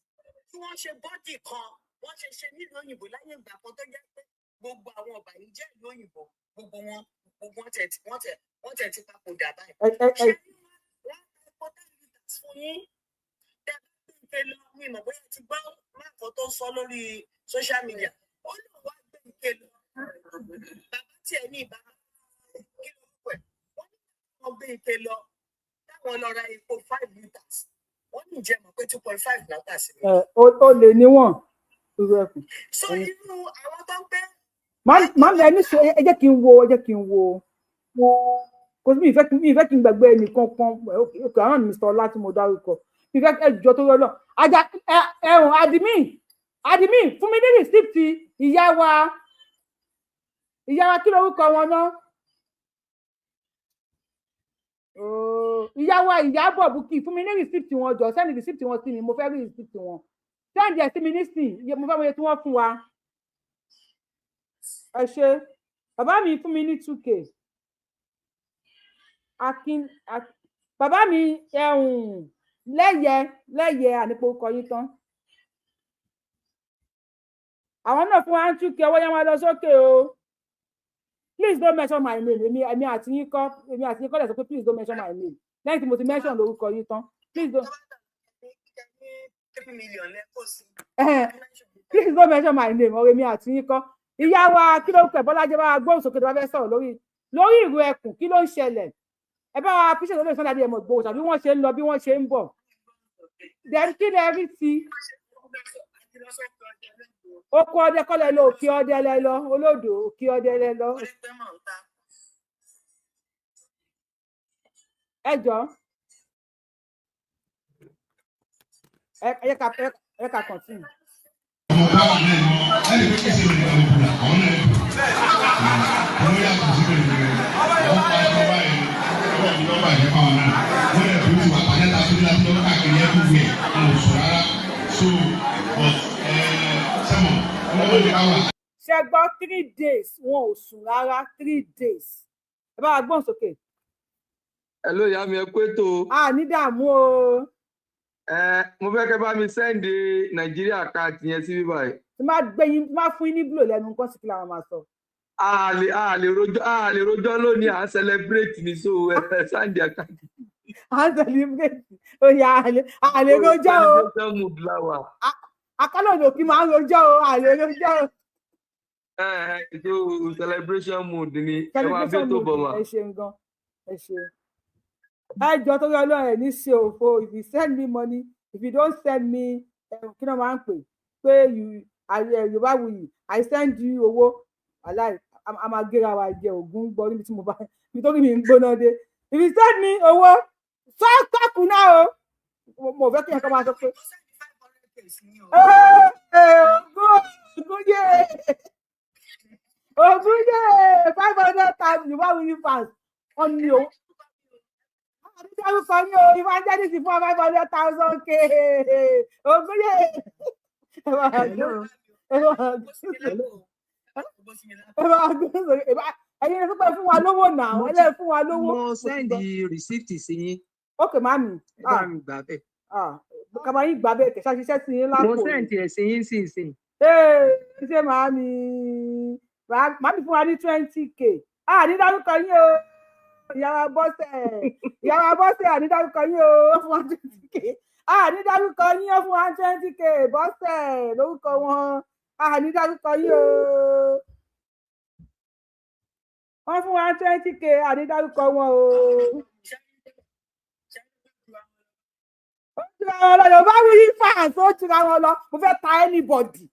tí wọ́n ṣe body kan, wọ́n ṣe ṣe nílùú òyìnbó láyé ìgbà kan, tó jẹ́ pé gbogbo àwọn ọ̀bàyéjẹ́ ìlú òyìnbó, gbogbo wọn, gbogbo wọn tẹ̀ wọ́n tẹ̀ ti papòdà báyìí. Ẹ ẹ ẹ Ṣé wọ́n ta epo 10 litres fún yín, tẹ́ bá gbé ike lọ, mi mọ̀ bóyá ti gbọ́ máàkọ́ tó ń sọ lórí social media, ó lóun wá gbé ike lọ, bàbá tiẹ̀ ní ìbá kí ló pẹ̀, wọ́n ní wọ́n gbé ike lọ táwọn lọ ra epo 5 litres, wọ́n ní ìjẹ́ mọ̀ pé 2.5 náà tà sí mi. Ẹ ó lè níwọ̀n irú ẹkùn. So irú àwọn tó ń gbé Máa ń lẹ ní sọ. Ẹ jẹ́ kí n wo, ẹ jẹ́ kí n wo. Kò sí, mi ìfẹ́ kí n gbàgbé ẹnìkan kan. Òkè àwọn Mr Ọlá tí mo dárúkọ, mi ìfẹ́ ẹ jọ tó yọ lọ ajá ẹ ẹhùn. Admin, admin, fún mi ní receipt ìyá wa, ìyá wa, kí lorúkọ wọn náà? Ooo, ìyá wa Ìyábọ̀ Bukky, fún mi ní receipt wọn. Jọ send receipt wọn sí mi, mo fẹ́ rí receipt wọn. Send ẹ̀ sí mi nísìn, mo fẹ́ mọ iye tí wọ́n fún wa. Ẹ ṣe. Bàbá mi fún mi ní 2K. Akin bàbá mi ẹ̀hún lẹ́yẹ lẹ́yẹ ànípò orúkọ yín tán. Àwọn náà fún wa ní 2K. Ọwọ́ yẹn wá lọ sókè o. Please don't mention my name. Èmi àti yín kọ́, èmi àti yín kọ́ lẹ̀ sọ pé please don't mention my name lẹ́yìn tí mo ti mention lórúkọ yín tán. Please don't 3 million lẹ́kọ̀ọ́ sí. Please don't mention my name. Ọ̀rẹ́ mi àti yín kọ́. Ìyá wa, kí ló ń pẹ̀? Bọ́lájẹ́, bá wa gbóhùn sókè tó bá fẹ́ sọ̀rọ̀ lórí ìrù ẹkùn. Kí ló ń ṣẹlẹ̀? Ẹ bá wa appreciate olóyè Sunday Adéyẹmọ Ìgbòho tàbí wọ́n ṣe ń lọ bí wọ́n ṣe ń bọ̀. Then kí lẹ rí sí oko ọdẹ kọ́ lẹ lọ? Òkè ọdẹ lẹ lọ, olódò òkè ọdẹ lẹ lọ. Ẹ jọ, ẹ ká continue. Ọmọ báwa náà ni ẹni pé kí sèwé nìkan ló bùrà àwọn náà bù àwọn yàtọ̀ sí pẹ̀lú rẹ̀ wọ́n pa ẹ̀kọ́ báyìí ọwọ́ mi lọ́ba ìjẹ́ fáwọn náà wọ́n yẹ kó ti wà pàdé ta sórí láti lọ́wọ́ káàkiri everywhere, wọn ò sùn rárá. So but sẹ́mọ̀ wọ́n lè ká wà. Ṣe gbọ́? 3 days, wọn ò sùn rárá, 3 days. Ẹ bá wa gbóhùn sókè. Ẹ ló yá mi, ẹ kú ètò. A ní dààmú o. Ẹ mo fẹ́ kẹ́ bá mi send Nàìjíríà káàtì yẹn sí bíbá yìí. Tí máa gbé yín, máa fún yín ní búlò lẹ́nu nǹkan sí, kí làwọn máa sọ. A lè rojọ́ lónìí, à ń celebrate ní, so ẹ send account. À ń celebrate, ó yá, àlè rojọ́ o. Celebration mood la wà. Akálòdò kí máa ń rojọ́ o, àlè rojọ́ o. Ẹ so celebration mood ni, ẹ máa bí Celebration tó mood. bọ̀ mà. Ẹ ṣeun gan, ẹ ṣeun. Ẹ jọ torí Ọlọ́run, ẹ ní ṣe òfo. If you send me money, if you don't send me, kí ló máa ń pè pé you Yorùbáwùyí, I send you owó. Aláì a máa gẹ́ra wa jẹ ògùn gbọ́ níbi tí mo bá ibi tó rí mi ń gbóná dé. If you send me owó, sọ́ọ̀kù náà o, mo fẹ́ kí ẹ̀ka máa sọ pé ogún yé, ogún yé, 500,000. Yorùbáwùyí fans, wọ́n ní owó dárúkọ ní o. Evangelist fún 500,000 k, ogún yé. Ẹ máa gbé sórí ẹ̀yin ẹ fún wa lówó náà, ẹ lè fún wa lówó. Mo send receipt sí yín. Ok, mami. Ẹ bá mi gbà bẹ́ẹ̀. Kàmá yín gbà bẹ́ẹ̀ kẹsà ṣiṣẹ́ sí yín lápò. Mo send ẹ̀ sí yín sí ìsìn. Ee, ṣé màámi màámi fún wa ní 20K? A ní dárúkọ yín o, ìyàwó Bọ́sẹ̀, ìyàwó Bọ́sẹ̀, à ní dárúkọ yín o, ó fún wa 20K. A ní dárúkọ yín, ó fún wa 20K. Bọ́sẹ̀ lórúkọ wọn, a ní dárúkọ yín o, wọ́n fún wa 20K, a ní dárúkọ wọn o. Ó tura wọn lọ. Yorùbáwùyí fans, ó tura wọn lọ. Mo fẹ́ ta anybody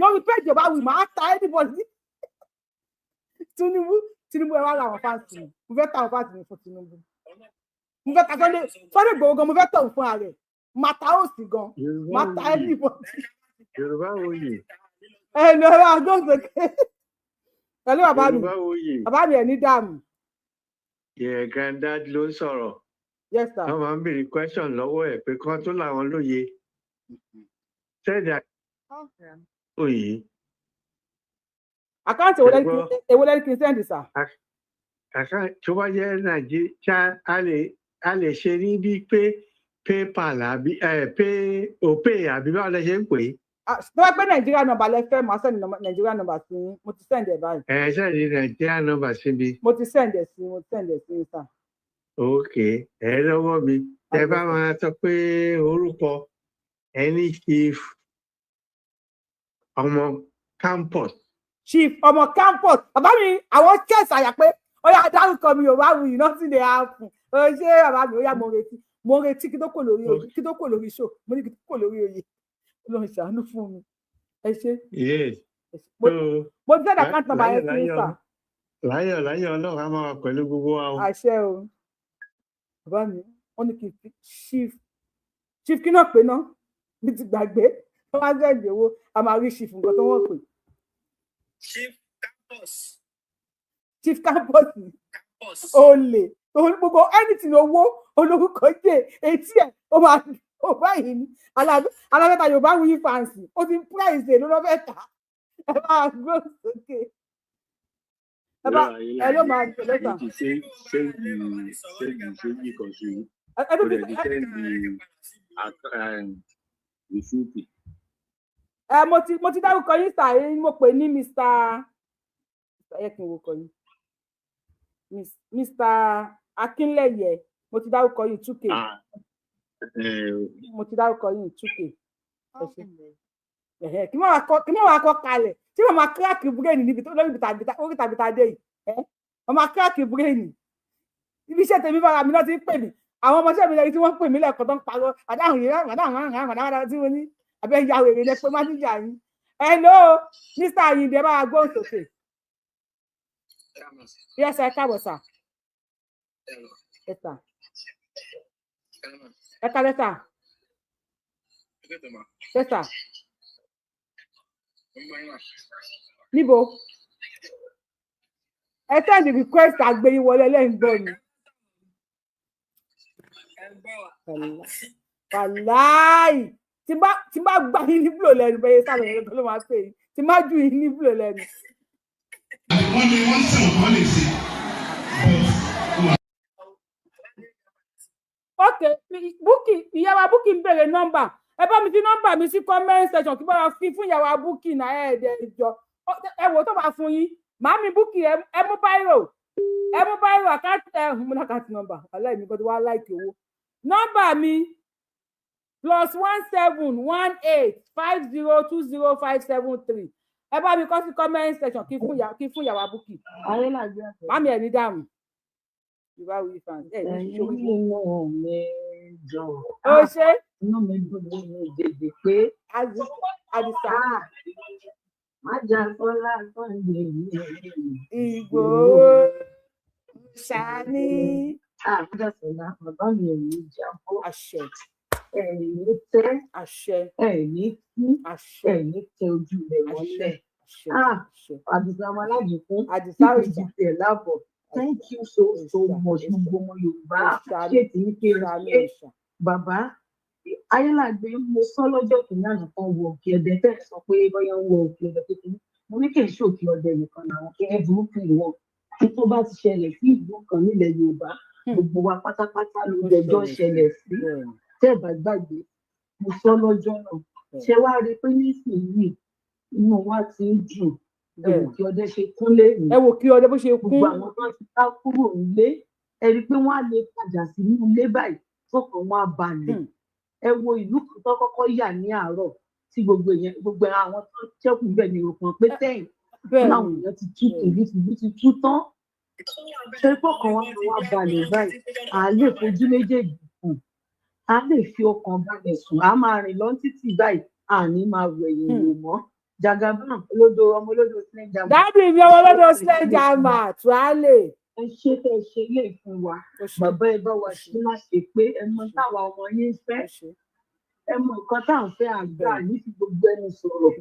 lórí péjì Yorùbáwùyí, màá ta anybody. Tinubu, Tinubu, ẹ wá ra àwọn fans mi. Mo fẹ́ ta àwọn fans mi fún Tinubu. Mo fẹ́ ta Sunday, Sunday Igboho gan, mo fẹ́ tọ̀ fún ààrẹ. Màá ta òsì gan, màá ta anybody. Yorùbáwùyí. Ẹ lọ ẹ wá gbóǹsókè pẹ̀lú bàbá mi. Yorùbáwùyí. Bàbá mi, ẹ̀ ní dààmú. Yeah, granddad ló ń sọ̀rọ̀. Yes sir. Wọ́n máa ń béèrè question lọ́wọ́ ẹ̀ pé kán tó làwọn lóye. Send òyì. Account èwo lẹ́ni kí n send, sir? Àká tó bá jẹ́ Nàìjíríà, a lè ṣe ní bíi pé PayPal àbí pay Opay àbí báwo lẹ ṣe ń pè é? Tó bá pẹ́ Nàìjíríà number lẹ fẹ́, màá send Nàìjíríà number sí yín. Mo ti send ẹ̀ báyìí. Ẹ send Nàìjíríà number síbi. Mo ti send ẹ̀ sí, mo ti send ẹ̀ sí yín, sir. Ok, ẹ lọ́wọ́ mi. Ẹ bá máa sọ pé orúkọ ẹni, Chief Ọmọ Campus. Chief Ọmọ Campus. Bàbá mi, àwọn chess àyà pé ó yà dárúkọ mi, Yorùbáwùyí, nothing dey happen. Ó ṣe bàbá mi, ó yà, mo retí, mo retí kí tó kò lórí oyè, kí tó kò lórí show. Mo ní kí tó kò lórí oyè. Ọlọ́run ṣàánú fún mi, ẹ ṣé. Yes. Mo ti send account number yẹn sí yín, sir. Láyọ̀ láyọ̀, Ọlọ́run á máa wà pẹ̀lú gbogbo wa o. Àṣẹ o. Bàbá mi, wọ́n ní kí n fi chief, chief kí náà pé náà, mi ti gbàgbé. Wọ́n wá send owó, a máa rí chief nǹkan tó wọ́n pè. Chief Campus. Chief Campus olè gbogbo anything owó olórúkọ jẹ etí ẹ, ó máa ó báyìí ní alábẹ́ta. Yorùbáwùyí fans, ó ti ń price èlò lọ́fẹ́ tà. Ẹ máa gbó sókè, ẹ bá ẹ ló máa gbé lẹ́tà. Mo ti send send kan sí i. Mo dẹ̀ ti send receipt. Ẹ mo ti dárúkọ yín, sir. Yín mo pè ní Mr, ẹ kí n wo kọ yín, Mr Akínlẹyẹ. Mo ti dárúkọ yín, 2K. Mo ti dárúkọ yín, 2K. Ẹ ṣe. Kí wọ́n wá kọ kalẹ̀ tí wọ́n máa crack brain níbi tó lórí bìtàbìtà orí tàbìtà dé yìí. Wọ́n máa crack brain ibi iṣẹ́ tèmi fara mi náà ti ń pè mí. Àwọn ọmọọṣẹ́ mi lẹ́yìn tí wọ́n pè mí lẹ́ẹ̀kan tó ń parọ́ àdáhùn yìí, àdáhùn àdáhùn àdáhùn tí wọ́n ní abẹ́ ya wèrè lẹ pé máníjà yín. Hello, Mr Ayinde, bá wa gbóhùn sókè. Yes sir, ẹ káàbọ̀, sir. Yes sir, ẹ kálẹ́, sir. Yes sir. Níbo ẹ send request, àgbẹ̀yìn wọlé lẹ́yìn gbọ́ mi. Wàláì, tí bá gbá yín ní búlò lẹ́nu bẹ́ẹ̀ sábà yẹn ló máa pè yín, tí má jù yín ní búlò lẹ́nu. Wọ́n ní wọ́n sẹ̀wọ̀n kan lè ṣe but. Ok, Bukky, ìyàwó Bukky ń béèrè nọ́mbà. Ẹ bá mi fi nọ́mbà mi sí comment section kí bá wa fi fún ìyàwó Bukky náà. Ẹ ẹ̀ẹ́dẹ̀ ìjọ ẹ wò tó bá fún yín. Màámi Bukky, ẹ mú biro, ẹ mú biro. Account ẹ mú account number. Aláìní kan tó wá láìkì owó. Nọ́mbà mi, +1 718 502 0573. Ẹ bá mi kọ sí comment section kí fún ìyàwó Bukky. Màámi, ẹ ní dààmú. Yorùbáwùyí fans, ẹ ní ṣiṣẹ́ orí. Inú mi dùn. Ó ṣe. Inú mi dùn nínú ìdèdè pé Àdìsá. Májàsọ́lá Sunday Ìgbòho ṣáni. Májàsọ́lá bàbá mi ò ní jábọ́. Àṣẹ. Ẹ̀yin tẹ́. Àṣẹ. Ẹ̀yin kú. Àṣẹ. Ẹ̀yin tẹ ojú rẹ̀ mọ́lẹ̀. Àṣẹ. Àdìsá ọmọ alájùkún. Àdìsá òòṣà. Tẹ̀ láàbọ̀. Thank you so so much. Gbogbo ọmọ Yorùbá appreciate yín pé ṣe bàbá. Ayélàgbé mo sọ lọ́jọ́ kìíní àná kan wọ òkè ọdẹ tẹ́ ẹ sọ pé bóyá ń wọ òkè ọdẹ kékeré. Mo ní kì í ṣe òkè ọdẹ nìkan làwọn kí ẹ burúkú ìwọ. Tí tó bá ti ṣẹlẹ̀ sí ìlú kan nílẹ̀ Yorùbá, gbogbo wa pátápátá ló jọjọ́ ṣẹlẹ̀ sí. Tẹ́ ẹ bá gbàgbé, mo sọ lọ́jọ́ náà. Ṣé wàá rí i pé nísìnyí inú wa ti ń dùn? Ẹ wò kí ọdẹ ṣe kún léèrè. Ẹ wò kí ọdẹ bó ṣe kún. Gbogbo àwọn tó ti sá kúrò nílé, ẹ rí i pé wọ́n á lè padà sínú ilé báyìí, tọkàn wọn á balẹ̀. Ẹ wo ìlú kan tó kọ́kọ́ yà ní àárọ̀ tí gbogbo èèyàn gbogbo àwọn tó ṣẹ́kù bẹ́ẹ̀ ni òpin pé tẹ́yìn láwọn èèyàn ti tú ìlú tìlú ti tú tán. Ṣé pọkàn wọn ló wá balẹ̀ báyìí? À lè fojú méjèèjì sùn, à lè fi ọkàn balẹ̀ sùn, à máa rìn lọ títì báyìí, à ní máa wẹ̀yìn wò mọ́. Jagaban olódo ọmọ olódo sledgehammer. Dábì mi ọmọ olódo sledgehammer tuale. Ẹ ṣe tẹ ẹ ṣe lè fún wa bàbá, ẹ bá wa ṣe má ṣe pé ẹ mọ táwa ọmọ yín fẹ́, ẹ mọ nǹkan tá à ń fẹ́, àgbà ní fi gbogbo ẹnu sọ̀rọ̀,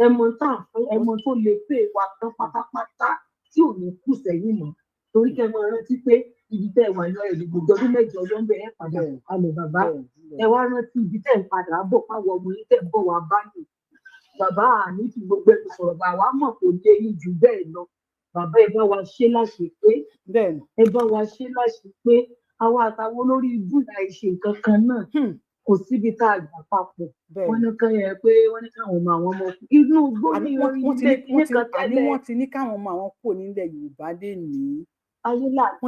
ẹ mọ tá à ń fẹ́, ẹ mọ tó lè pè wá tán pátápátá tí ò ní kù sẹ́yìn mọ́. Torí kẹ́ mọ rántí pé ibi tẹ́ ẹ wà lọ ẹ gbogbo ọdún mẹ́jọ ló ń bẹ ẹ padà kalẹ̀ bàbá. Ẹ wá rántí ibi tẹ́ ń padà bọ̀ páwọn ọmọ yín tẹ́ ń bọ̀ wá bá ní bàbá, àní fi gbogbo ẹnu sọ̀rọ̀, bàbá mọ̀ kò lè yín jù bẹ́ẹ̀ lọ. Bàbá ẹ bá wa ṣe láṣẹ pé ẹ bá wa ṣe láṣẹ pé àwa àtàwọn olórí ibú là ṣe nǹkan kan náà, kò síbi tá a gbà papọ̀. Wọ́n ní kán yẹ pé wọ́n ní káwọn ọmọ àwọn ọmọ inú igbó ní ilé nìkan tẹ́lẹ̀. Wọ́n ti ní káwọn ọmọ àwọn kúrò nílẹ̀ Yorùbá lè ní. Ayélàgbé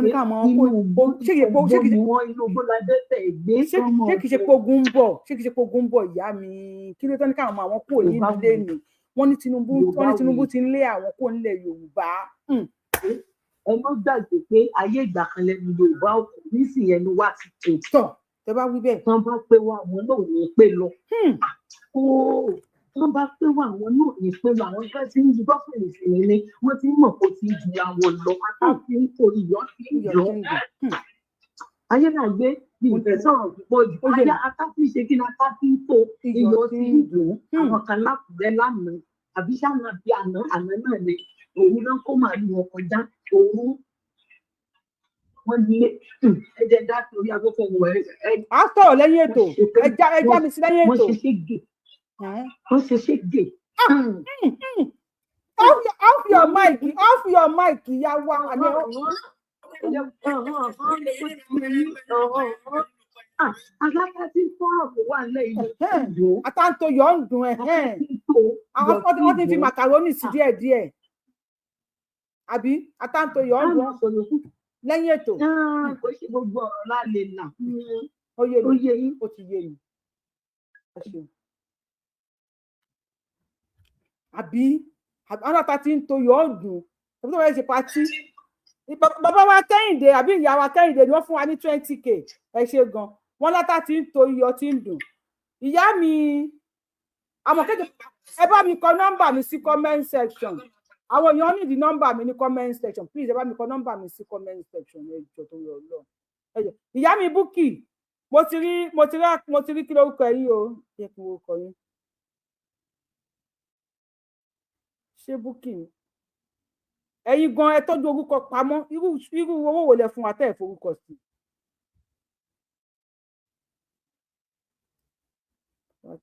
inú igbó ni wọ́n, inú igbó la dẹ́tẹ̀ gbé. Ṣé kìí ṣe pé ogun ń bọ̀? Ṣé kìí ṣe pé ogun ń bọ̀ ìyá mi? Kí ló tán ní káwọn ọmọ àwọn kúrò nílé ni? Wọ́n ní Tinubu, wọ́n ní Tinubu ti ń lé àwọn kúrò nílẹ̀ Yorùbá. Ẹ má gbàgbé pé ayé ìgbà kan lẹ́nu Yorùbá òkú nísìnyí ẹnu wa ti tò. Tọ tẹ bá wí bẹ́ẹ̀. Tán bá pé wá àwọn náà ò ní pé lọ. Tán bá pé wá àwọn náà ò ní pé lọ. Àwọn fẹ́ ti ń ju gọ́fìnì sí ni wọ́n ti ń mọ̀ kó ti ju àwọn lọ. Ata ti ń kó iyọ̀ ti ń yọ. Ayé náà gbé bí ìfẹ́ sọ̀rọ̀ púpọ̀ jù. Ayé ata ti ń ṣe kí ni ata ti ń tó iyọ̀ ti ń dùn. Àwọn kan lákùrẹ́ lánàá àbí sáà bí àná àná náà ni òun náà kó màálù wọn kọjá òun wọn ní ẹjẹ dá torí afẹ́fẹ́ wọ ẹ. A sọ̀rọ̀ lẹ́yìn ètò, ẹja mi sí lẹ́yìn ètò. Wọ́n ṣe ṣége. Wọ́n ṣe ṣége. Off your mic, off your mic, ìyá wa. Alága tí fọ́ọ̀mù wà lẹ́yìn ìlú. Àtàntò yọ̀ ń dùn ẹ̀. Wọ́n ti fi màkàrónì sí díẹ̀díẹ̀. Àbí àtàntò yọ̀ ń dùn lẹ́yìn ètò. Kò ṣe gbogbo ọ̀rọ̀ lálẹ́ là. Ó yé mi, ó ti yé mi. Àbí àwọn ata tí ń to yọ̀ ń dùn. Tàbí tó bá yẹ ṣe patí. Bàbá wa Kẹ́hìndé àbí ìyá wa Kẹ́hìndé ni wọ́n fún wa ní 20K. Ẹ ṣe gan. Wọ́n látà tí ń to iyọ̀ tí ń dùn. Ìyá mi, àmọ́ kékeré, ẹ bá mi kọ nọ́mbà mi sí comment section. Àwọn èèyàn ní di nọ́mbà mi ní comment section. Please ẹ bá mi kọ nọ́mbà mi sí comment section. Ẹ jọ̀ọ́ torí Ọlọ́run. Ẹ jọ̀ọ́. Ìyá mi Búkì, mo ti rí kí lórúkọ yín o. Ṣé kí lórúkọ yín? Ṣé Búkì ni? Ẹ̀yin gan ẹ tọ́jú orúkọ pamọ́. Irú owó wo lẹ fún wa tẹ́ ẹ forúkọ sí?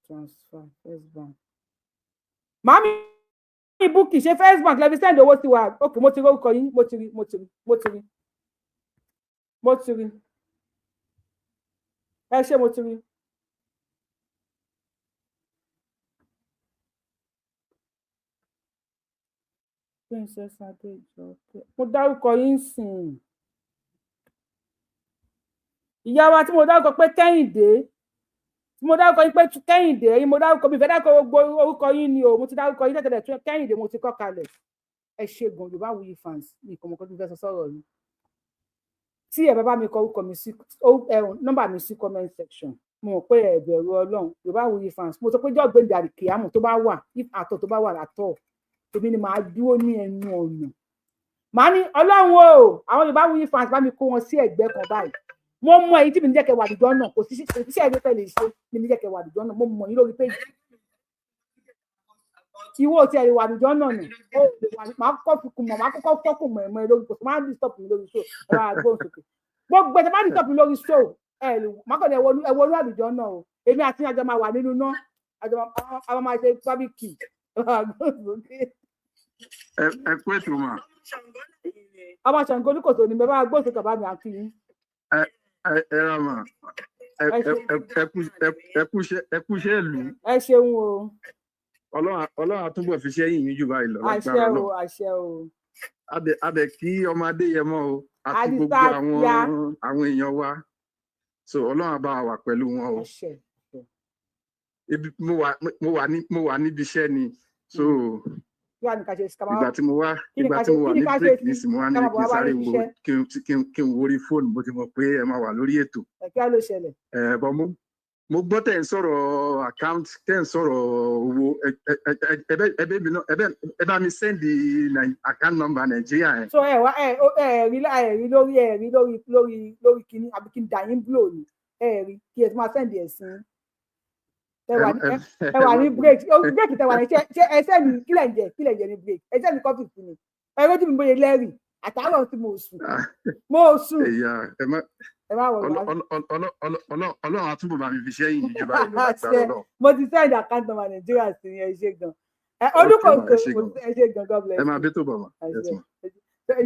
Transfer First Bank. Màmí Búkì, ṣe First Bank lẹbi send owó sí wa? Ok, mo ti rí orúkọ yín, mo ti rí. Ẹ ṣé, mo ti rí. Princess Adéjọkẹ́, mo dárúkọ yín sìn. Ìyá wa tí mo dárúkọ pé Kẹ́hìndé, tí mo dárúkọ yín pé Kẹ́hìndé, ẹ̀yin mo dárúkọ, mi fẹ́ dárúkọ gbogbo orúkọ yín ni o, mo ti dárúkọ yín tẹ́tẹ̀lẹ̀ Kẹ́hìndé mo ti kọ́ kalẹ̀. Ẹ ṣe gan Yorùbáwùyí fans, ní ìkọ̀mọ̀kọ́ tí mo fẹ́ sọ sọ̀rọ̀ yìí. Tí ẹ bá bá mi kọ orúkọ mi sí nọ́mbà mi sí comment section. Mo mọ̀ pé ẹ bẹ̀rù Ọlọ́run. Yorùbáwùyí fans, mo sọ pé jọ́ gbẹ̀ndẹ̀ àlìkìyámọ̀ tó bá wà, if àtọ̀ tó bá wà látọ̀, èmi ni màá dúró ní ẹnu ọ̀nà, màá ní, Ọlọ́run o, àwọn Yorùbáwùyí fans, bá mi kó wọn sí ẹ̀gbẹ́ kan báyìí. Mo mọ èyí tí mi ní jẹ́ kẹ́ wà àdùjọ náà. Kò sí iṣẹ́ ẹgbẹ́ tẹ́ lè ṣe ní mi jẹ́ kẹ́ wà àdùjọ náà. Mo mọ̀ yín lórí péjì. Ìwọ tí ẹ lè wà àdùjọ náà nù, ó lè wà. Màá kọ́kọ́ fi kùn mọ̀, màá kọ́kọ́ fọ́kùn mọ̀ ẹ̀mọ́ ẹ lórí. Kò sí máa ń disturb mi lórí show. Ẹ bá gbóhùn sókè. Gbogbo ẹ̀ tẹ́ bá disturb mi lórí show, ẹ lè má kàn ní ẹ wọnú àdùjọ náà o. Èmi àti àjọ máa wà nínú náà, àjọ máa ṣe barbecue. Ẹ bá gbóhùn sókè. Ẹ kú ètò mà. Ọmọ Ṣàngó Olúkòso ni. Bẹ́ẹ̀ bá gbóhùn sókè, bá mi àti yín. Ẹ ẹ ẹ ra mà, ẹ ẹ kú iṣẹ́ ìlú. Ẹ ṣeun o. Ọlọ́run á túbọ̀ fi ṣẹ́ yìnyín jù báyìí lọ. Àṣẹ lágbára o. Ọlọ́run. Àṣẹ o. Adẹ kí ọmọ Adéyẹmọ o àti gbogbo Àdìsá àwọn tíá. àwọn èèyàn wa. So Ọlọ́run á bá wa wà pẹ̀lú wọn o. Àṣẹ. Ibi mo wà níbi iṣẹ́ ni, so Kí wàá ní ká ṣe sí ká máa ìgbà tí mo wá kí ni ìgbà ká tí ṣe mo wà kí ni ní ká ṣe break sí nísìnyí, mo wá ká ní máa kí bọ̀ n wá bá sáré yín wo ṣiṣẹ́? kí n wo orí fóònù, bó ti mọ̀ pé ẹ máa wà lórí ètò. Ẹ kí á ló ṣẹlẹ̀? Ẹ bọ, mo gbọ́ tẹ̀ ń sọ̀rọ̀ account, tẹ̀ ń sọ̀rọ̀ owó. Ẹ ẹ ẹ ẹ bẹ ẹ bẹ mi náà, ẹ bá mi send account number Nàìjíríà yẹn. So ẹ wá ẹ rí lórí ẹ rí lórí kíní, àbí kí n dà yín blow ni? Ẹ rí kí ẹ tún máa send ẹ sí ẹ wà ní ẹ wà ní break ó break tẹ wà ní. Ṣe ẹ send kílẹ̀ ń jẹ, kílẹ̀ ń jẹ ní break? Ẹ send coffee fún mi. Ẹ rójú mi bóyá lẹ́rìí àtàárọ̀ tí mo sùn, mo sùn. Ẹ̀yà ẹ má Ẹ má wọ̀ wá. Ọlọ́run á túbọ̀ bá mi fi ṣẹ́ yìnyín jù báyìí lọ lágbára Àṣẹ. Ọlọ́run. Mo ti send account number Nàìjíríà sí yẹn. Ẹ ṣe gan. Ẹ Ok ma, Olùkọ́sọ ẹ ṣé gan. Ẹ ṣe gan, God bless Ẹ máa you. bí tó bọ̀ ma. Yes Àṣẹ. ma.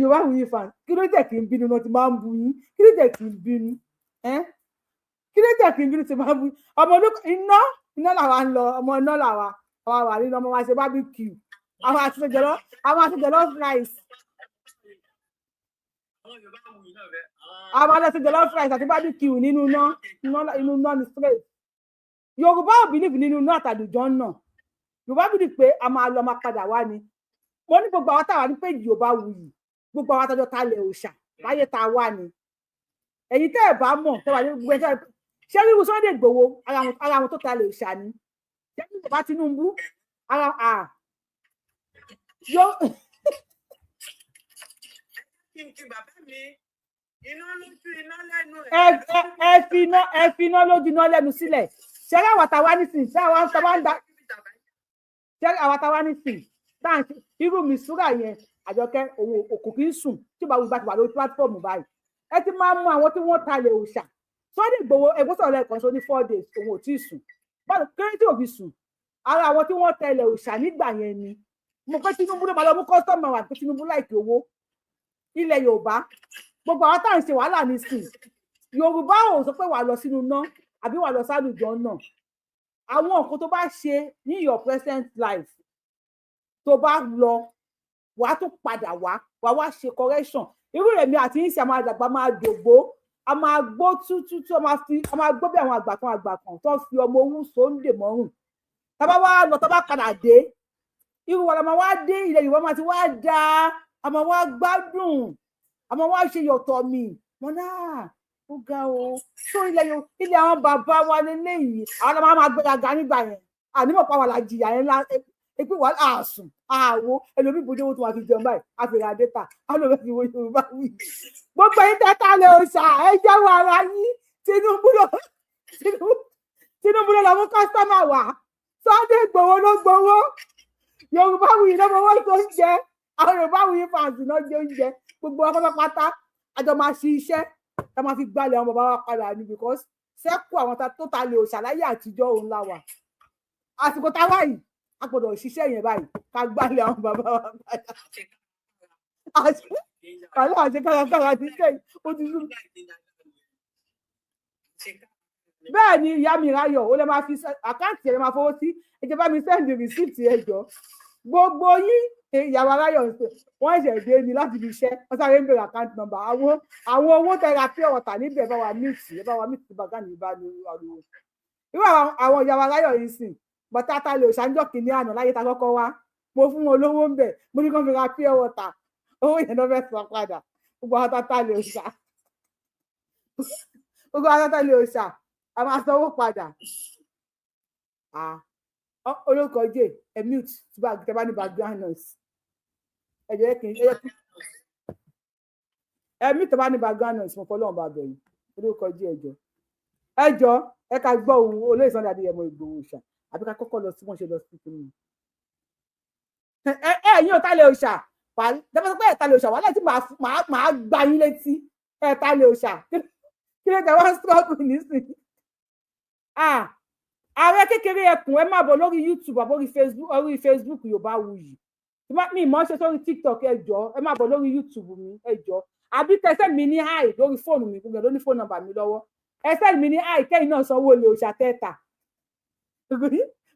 Yorùbáwùyí fan, kí ló tẹ̀ kí n bínú náà ti máa ń bu yín? Kí ló tẹ̀ kí n bínú ẹ́? Kí ló tẹ̀ kí n bínú ti máa ń bu yín? Ọmọ olóko iná iná làwa ń lọ, ọmọ iná làwa. Àwa wà nínú ọmọ wa ṣe barbecue, àwọn àti jollof rice, àwọn àti jollof rice àti barbecue nínú iná iná inú iná ni straight. Yorùbá ò believe nínú iná àtàlùjọ náà. Yorùbá believe pé a máa lọ, máa padà wá ni. Mo ní gbogbo àwọn táwa ní péjì Yorùbá Wuyì, gbogbo àwọn àtàjọ talẹ̀ òòṣà láyé tá a wà ní. Ẹ̀yin tẹ́ ẹ̀ bá mọ̀, tẹ́ wà ní gbogbo ẹ̀, ṣé ríru Sunday Igboho, ara àwọn tó talẹ̀ òòṣà ni. Ṣé ríru bàbá Tinubu, ara à yóò Kí n kí bàbá mi, iná lójú, iná lẹ́nu. Ẹ fi iná lójú, iná lẹ́nu sílẹ̀. Ṣé rí àwọn táwa nísìnyí, ṣé àwọn táwa ń da, ṣé àwọn táwa nísìnyí tá à ń ṣe irú misúra yẹn? Àjọkẹ́ òun òkú kì í sùn tí bá wù bá ti wà lórí platform báyìí. Ẹ ti máa mú àwọn tí wọ́n talẹ̀ òòṣà. Sunday Igboho, ẹgbẹ́ sọ̀rọ̀ lẹ́ẹ̀kan sọ ní 4 days òun ò tí ì sùn. Báwo kéré tí ò fi sùn? Ara àwọn tí wọ́n tẹlẹ̀ òòṣà nígbà yẹn ni. Mo pé Tinubu ló máa lọ mú customer wà, pé Tinubu láìkí owó ilẹ̀ Yorùbá. Gbogbo àwọn tá à ń ṣe wàhálà nísìn, Yorùbá ò sọ pé wà lọ sínú iná àbí wà lọ sálùjọ náà. Àwọn nǹkan tó bá ṣe ní your present life, tó bá lọ, wàá tún padà wá, wàá wá ṣe correction. Irú èmi àti yín sì, a máa dàgbà, máa dògbó, a máa gbó tútútú, a máa gbó bí àwọn àgbà kan, àgbà kan tó ń fi ọmọ owó sóńdè mọ́rùn. Tá bá wá lọ, tá bá padà dé, irú wa la máa wá dé. Ilẹ̀ Yorùbá máa ti wá dáa, a máa wá gbádùn, a máa wá ṣe yọ̀tọ̀ mi wọn náà. Ó ga o. Tó ilẹ̀ Yorùbá, ilẹ̀ àwọn bàbá wa lélẹ́yìí, àwọn ọmọ máa gbéraga nígbà yẹn. Ànímọ̀ pa wà la jìyà yẹn ńlá pé wà á sùn àwo ẹlòmíì bójú owó tó wà fi jẹun báyìí, àfihàn àdéta alòmíì fi wo Yorùbá wí. Gbogbo yín tẹ́tà lè ṣà, ẹ jẹ́wọ́ ara yín. Tinubu ló lọ mú customer wá, Sunday Igboho ló gbowó, Yorùbá Wuyì ló fowó tó ń jẹ, àwọn Yorùbá Wuyì fans náà jẹ oúnjẹ. Gbogbo wa pátápátá, àjọ máa ṣe iṣẹ́ tá máa fi gbalẹ̀ àwọn bàbá wa padà ni, because sẹ́kù àwọn tó ta lè òṣàláyé àtijọ́ òun la wà. Àsìkò tá a wà yìí, a gbọ́dọ̀ ṣiṣẹ́ yẹn báyìí ká gbalẹ̀ àwọn bàbá wa padà. Àlọ́ àṣẹ kárakára ti ṣe ó ti sú. Bẹ́ẹ̀ ni, ìyá mi ráyọ̀, ó lè máa fi account ẹ̀ lè máa fowó sí. Ẹ jẹ́ bá mi send receipt. Ẹ jọ, gbogbo yín, ìyàwó aráyọ̀ ń sè, wọ́n ṣẹ̀ dé ni láti fi iṣẹ́, wọ́n sáré ń bèrè account number. Àwọn owó tẹ̀ra pure water níbẹ̀, bá wa mix, ẹ bá wa mix bàgá ní ìbá ní ariwo. Irú àwọn ìyàwó aráyọ̀ yìí sìn bàtà ta lè ṣàǹjọ́ kìíní àná láyé ta kọ́kọ́ wá, mo fún wọn lówó ń bẹ̀, mo ní kàn fi ra pure water. Owó yẹn ló fẹ́ san padà. Gbogbo àwọn tata lè ṣà, gbogbo àwọn tata lè ṣà. A máa sanwó padà. Olóko jẹ ẹ mute tí bá tẹ bá ní background noise. Ẹ jẹ́ kí ẹ mute tó bá ní background noise, mo fọlọ́run bá bẹ̀yìn. Olóko jẹ, ẹjọ́ ẹjọ́, ẹ ká gbọ́ ohun olóyè Sunday Adéyẹmọ Ìgbòho ṣá, àbí ká kọ́kọ́ lọ sí wọ́n ṣe lọ sí kìnìún. Ẹ ẹ̀yin ò ta lè òòṣà dábàá pé ẹ̀ta lè òòṣà wàhálà tí màá gbá yín létí. Ẹ̀ta lè òòṣà, kí ló dé wá struggle nísìnyí? Ààrẹ kékeré ẹkùn, ẹ má bọ̀ lórí YouTube àbórí Facebook, orí Facebook Yorùbáwùyí mi mọ̀ ṣe sórí TikTok. Ẹ jọ̀ọ́, ẹ má bọ̀ lórí YouTube mi, ẹ jọ̀ọ́, àbí tẹsẹ̀ mi ní hi lórí fóònù mi, gbogbo ẹ̀ ló ní fóònù nọ́mbà mi lọ́wọ́. Ẹ send mi ní hi, kẹ́yìn náà sanwó lè òòṣà tẹ́ta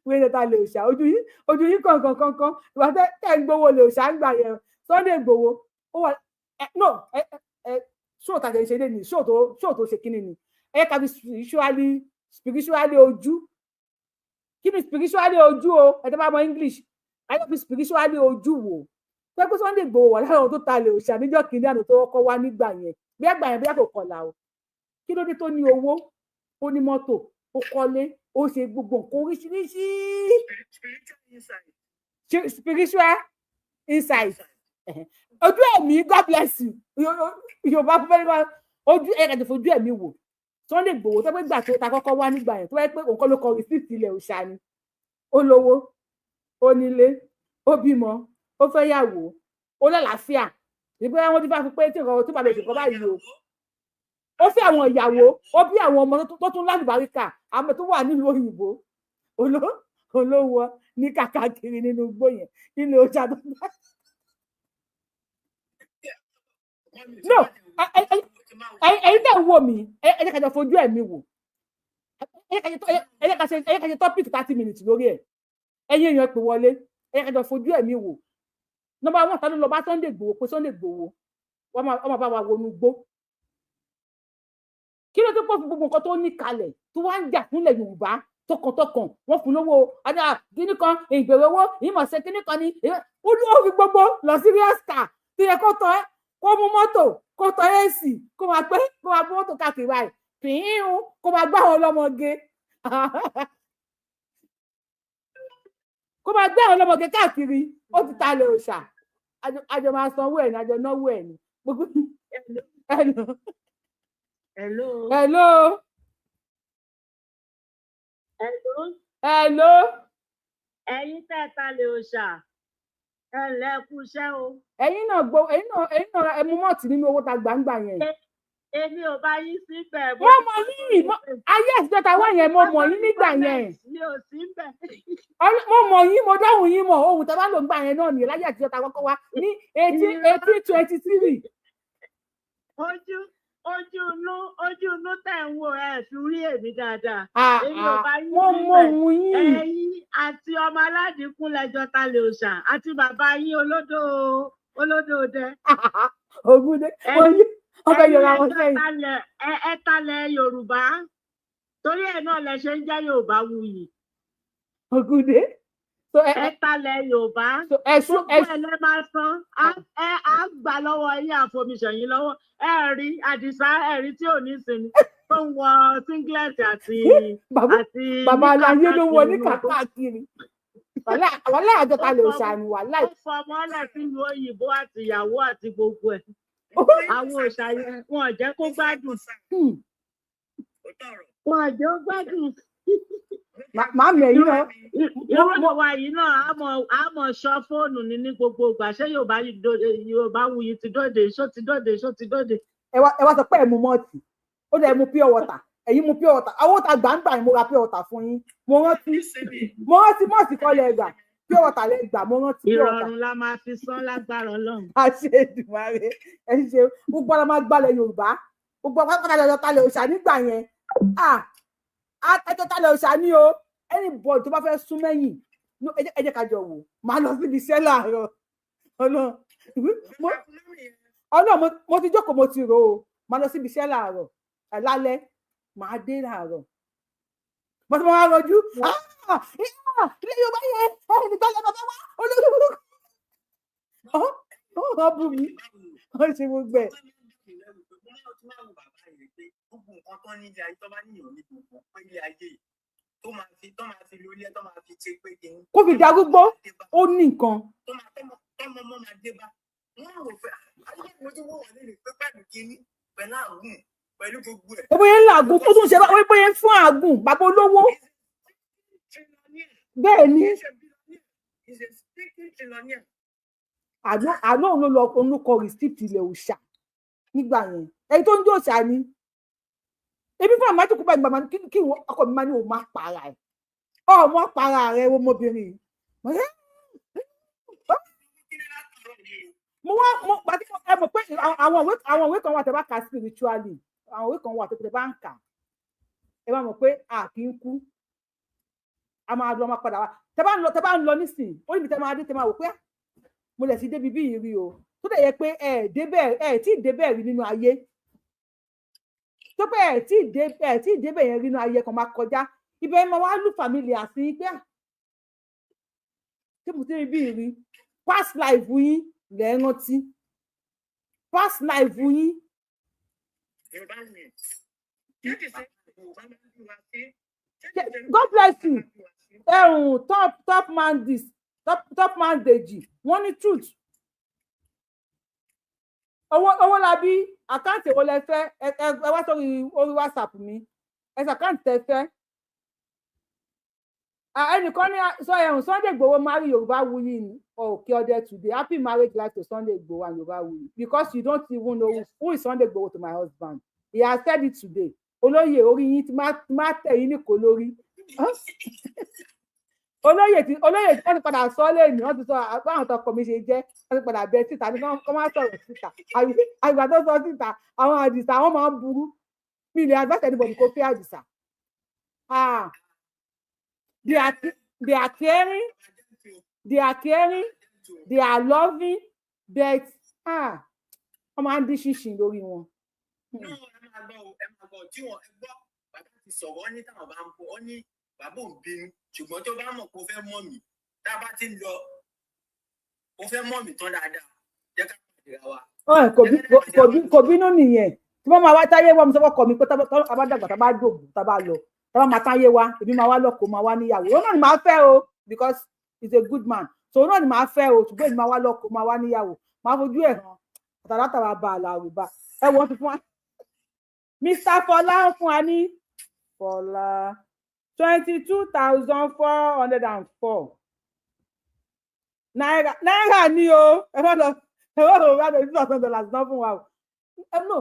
wíwé tẹ́ta lè òòṣà. Ojú yín, ojú yín kọ̀ọ̀kan kọ̀ọ̀kan ìwà tẹ́ ń gbowó lè òòṣà ń gbà yẹn. Sunday Igboho ó wà ẹ no ẹ ẹ ṣóò tàjẹ̀ ṣe lé ní ṣóò tó ṣe kíni ni ẹ ká fi spiritually ojú. Kí ni spiritually ojú o? Ẹ tẹ́ bá mọ English, ayé fi spiritually ojú wò pé kó Sunday Igboho wà lára àwọn tó ta lè òòṣà níjọ́ kìíní àná tó kọ́kọ́ wá nígbà yẹn, bí àgbà yẹn bí àkókò kọlà o. Kí ló dé tó ní owó, ó ní mọ́tò, ó kọ́lé, ó ṣe gbogbo nǹkan oríṣiríṣi? Spiritual insight, ojú ẹ̀mí. God bless you. Yorùbá fẹ́rẹ́ wá ojú ẹ̀ kàtó fojú ẹ̀mí wò Sunday Igboho tó pé gbà tó ta kọ́kọ́ wá nígbà yẹn, tó wáyé pé òun kọ́ ló kọ receipt ilẹ̀ òòṣà ni. Ó lówó, ó nílé, ó bímọ, ó fẹ́ yàwó, ó lálàáfíà. Ìgbé wọn ti bá fi pé tí nǹkan tó bá lè ṣe nǹkan báyìí o, ó fẹ́ àwọn ìyàwó, ó bí àwọn ọmọ tó tún lálùbáríkà, àwọn tó wà nílùú òyìnbó, olówó ní kàkàkiri nínú igbó yẹn nínú ọjà tó bá. No, ẹ̀yin tẹ́ ń wò mí, ẹ jẹ́ ká jọ fojú ẹ̀mí wò, ẹ jẹ́ ká ṣe topic 30 minutes lórí ẹ̀. Ẹ̀yin èèyàn pè wọlé, ẹ jẹ́ ká jọ fojú ẹ̀mí wò. Number one, ta ló lọ bá Sunday Igboho pé Sunday Igboho wọ́n máa bá wa wọnú gbó? Kí ló tó pọ̀ fún gbogbo nǹkan tó ní kalẹ̀ tó wá ń jà fúnlẹ̀ Yorùbá tọkàntọkàn? Wọ́n fún lówó adá kíní kan, ìgbèrè owó ìmọ̀ọ́sẹ̀ kíní kan ni ó fi gbogbo lọ sí ríọ́sítà tó yẹ kó tọ́ ẹ, kó mú mọ́tò, kó tọ́ èsì, kó máa pé kó máa gbé mọ́tò káàkiri báyìí pìín, kó máa gbá àwọn ọlọ́mọge, kó máa gbé àwọn ọlọ́mọge káàkiri. Ó ti ta lè òòṣà, àjọ máa sanwó ẹ̀ ní, àjọ náwó ẹ̀ ní gbogbo. Hello. Hello. Hello. Hello. Hello. Ẹ̀yin tẹ́ ta lè òòṣà, ẹ ǹlẹ́, kú iṣẹ́ o. Ẹ̀yin náà gbọ́, ẹ̀yin náà ẹ mú mọ́ọ̀tì nínú owó ta gbàǹgbà yẹn. Èmi ò bá yín síbẹ̀. Wọ́n mọ̀ yín, ayé àtijọ́ ta wá yẹn, mo mọ̀ yín nígbà yẹn. Mi ò sí bẹ̀. Mo mọ̀ yín, mo dáhùn yín mọ̀. Ohun tá a bá lò ń gbà yẹn náà nìyẹn láyé àtijọ́ ta kọ́kọ́ wá ní 1823. Ojú inú tẹ̀ ń wò, ẹ fi rí èmi dáadáa. Èmi ò bá yín Mo mọ síbẹ̀. ohun yín. Ẹ̀yin àti ọmọ aládìkún lẹjọ ta lè òòṣà àti bàbá yín olódò dẹ. Ògúndé wọ́n fẹ́ yọra wọn sẹ́yìn. Ẹ talẹ̀ Yorùbá, torí ẹ̀ náà lẹ ṣe ń jẹ́ Yorùbá wuyì. Ògúndé. Ẹ talẹ̀ Yorùbá. Gbogbo ẹ lẹ máa san, ẹ á gbà lọ́wọ́ yín, àfomiṣẹ̀yìn lọ́wọ́. Ẹ rí Àdìsá, ẹ rí tí ò ní sinmi tó ń wọ singlet àti Bàbá aláyé ló wọ ní kàkàkiri, wàhálà àjọta lè ṣàní wàhálà. Ó fọmọ ọlẹ sílùú òyìnbó àti ìyàwó àti gbogbo ẹ. Àwọn òòṣà yẹn, wọn ò jẹ́ kó gbádùn, wọn ò jẹ́ kó gbádùn. Màámi, ẹ̀yin náà. Irú àwa yìí náà, á mọ̀ ṣọ́ fóònù ní gbogbo ìgbà. Ṣé Yorùbá wuyì ti dóde? Ṣó ti dóde? Ṣó ti dóde? Ẹ wá sọ pé ẹ mu mọ́ọ̀tì, ó dẹ̀ mu pure water. Ẹ̀yin mu pure water, àwọn òta gbàǹgbà ni mo ra pure water fún yín. Mo rántí, mo rántí. Mọ́ọ̀tì kọ́ lẹ gbà, pure water lẹ gbà, mo rántí pure water. Ìrọ̀rùn la máa fi san lágbára Ọlọ́run. Àṣẹ Èdùmàrè, ẹ ṣe. Gbogbo ara máa gbalẹ̀ Yorùbá, gbogbo pátápátá lọ́jọ́ talẹ̀ òòṣà nígbà yẹn. Ẹjọ́ talẹ̀ òòṣà ní o. Anybody tó bá fẹ́ sún mẹ́yìn, ẹ jẹ́ ká jọ wò. Máa lọ síbi iṣẹ́ láàárọ̀, Ọlọ́run, mo ti jókòó, mo ti rò ó. Máa lọ síbi iṣẹ́ láàárọ̀, lálẹ́ màá dé láàárọ̀, mo ti máa rọjú ilé Yorùbá yẹn ẹ nígbà lẹ́nu bàbá wa olórí burúkú ọ bú mi, wọ́n ṣe gbogbo ẹ̀. Mo máa tún máa wo bàbá yẹn pé gbogbo nǹkan tó ní ilé ayé, tó bá níyàn ní gbogbo pé ilé ayé yìí tó máa fi lórí ẹ, tó máa fi ṣe pé kí Kó fi darúgbó, ó ní nǹkan. Tó máa tọmọ tọmọ mọ máa dé bá wọn, rò pé ayé mo tún wò wọ́n lè pé pẹ̀lú kínní, pẹ̀lú àgùn, pẹ̀lú gbogbo ẹ̀. Ó bóyá ń làágùn, ó tún ṣe bá bóyá ń fún àgùn bàbá olówó bẹ́ẹ̀ ni. He's a speaking trillionaire. Àná òun ló lọ orúkọ receipt ilẹ̀ òòṣà nígbà yẹn, ẹni tó ń jó òòṣà ni ebi fún àmọ́ àjòkú báyìí. Bàbá kí ìwọ ọkọ mi máa ní òun máa para ẹ̀, ọmọ para rẹ, ọmọbìnrin yìí. Mo wá mo pàtí ẹ mọ̀ pé àwọn ìwé kan wà tẹ́ bá kà spiritually, àwọn ìwé kan wà tẹ́ bá ń kà, ẹ bá mọ̀ pé a kì í kú, a máa lọ, máa padà wá. Tẹ́ bá ń lọ nísìnyí, ó níbi tẹ́ máa dé, tẹ́ máa wò pé, "Ah, mo lè ti débi bí yìí rí o," tó dẹ̀ yẹ pé ẹ débẹ̀, ẹ tí ì débẹ̀ rí nínú ayé, tó pé ẹ tí ì débẹ̀ yẹn rí nínú ayé kan, máa kọjá ibẹ̀, máa wá lù familiar sí i pé, "Ah, tí mo ti rí bí rí." Past life yín lẹ́ ń rántí, past life yín. Yorùbá ni ṣé kìí ṣe Yorùbá máa ń bí wa sí. God bless you. Ẹ̀hún top top man, this top top man Dèjì, wọ́n ní truth. Owó labí account èwo lẹ fẹ́? Ẹ wá sórí orí WhatsApp mi, ẹ sọ account tẹ fẹ́. Ẹnìkan ní sọ ẹ̀hún Sunday Igboho marry Yorùbá Wuyi ní Òkè Ọdẹ today. Happy marriage life to Sunday Igboho and Yorùbá Wuyi, because you don't even know who is Sunday Igboho to my husband. He has said it today. Olóyè, orí yín ti má tẹ̀ yín ní kò lórí. Olóyè tí olóyè tí wọ́n ti padà sọ lẹ́nu, wọ́n ti sọ báwọn tọkọ mi ṣe jẹ́, wọ́n ti padà bẹ síta ní kọ́ máa sọ̀rọ̀ síta. Àgbà tó sọ síta, àwọn àdìsá wọ́n máa ń burú. Mi lè advise anybody kó fẹ́ àdìsá. Ah, they are caring, they are caring, they are loving, but ah, wọ́n máa ń dín ṣinṣin lórí wọn. No, ẹ máa gbọ́ o, ẹ máa gbọ́ tí wọ́n ẹ gbọ́. Bàbá ti sọ̀rọ̀, ó ní táwọn bá ń bọ̀, ó ní bàbá òun bínú, ṣùgbọ́n tó bá mọ̀ kó fẹ́ mọ̀ mí, tá a bá ti ń lọ, ó fẹ́ mọ̀ mí tán dáadáa, jẹ́ ká pàdé ra wa. Ọ̀, kò bínú nìyẹn. Tí wọ́n máa wá táyé wá, mo sọ fọ́kọ mi pé tá a bá dàgbà, tá a bá dògbò, tá a bá lọ, tá a bá máa táyé wá, èmi máa wá lọ́kọ, máa wá níyàwó. Òun náà ni màá fẹ́ o, because he's a good man, so òun náà ni màá fẹ́ o, ṣùgbọ́n èmi máa wá lọ́kọ, máa wá níyàwó, máa fojú ẹ̀ hàn àtàlátàrà bá a làrúbá. Ẹ wọ́n ti fún wa, Mr. Fọlá ń fún wa ní Fọlá ₦22,404. Náírà ni o. Ẹ má lọ, ẹ má lọ wá $2,000 náà fún wa o. Ẹ no,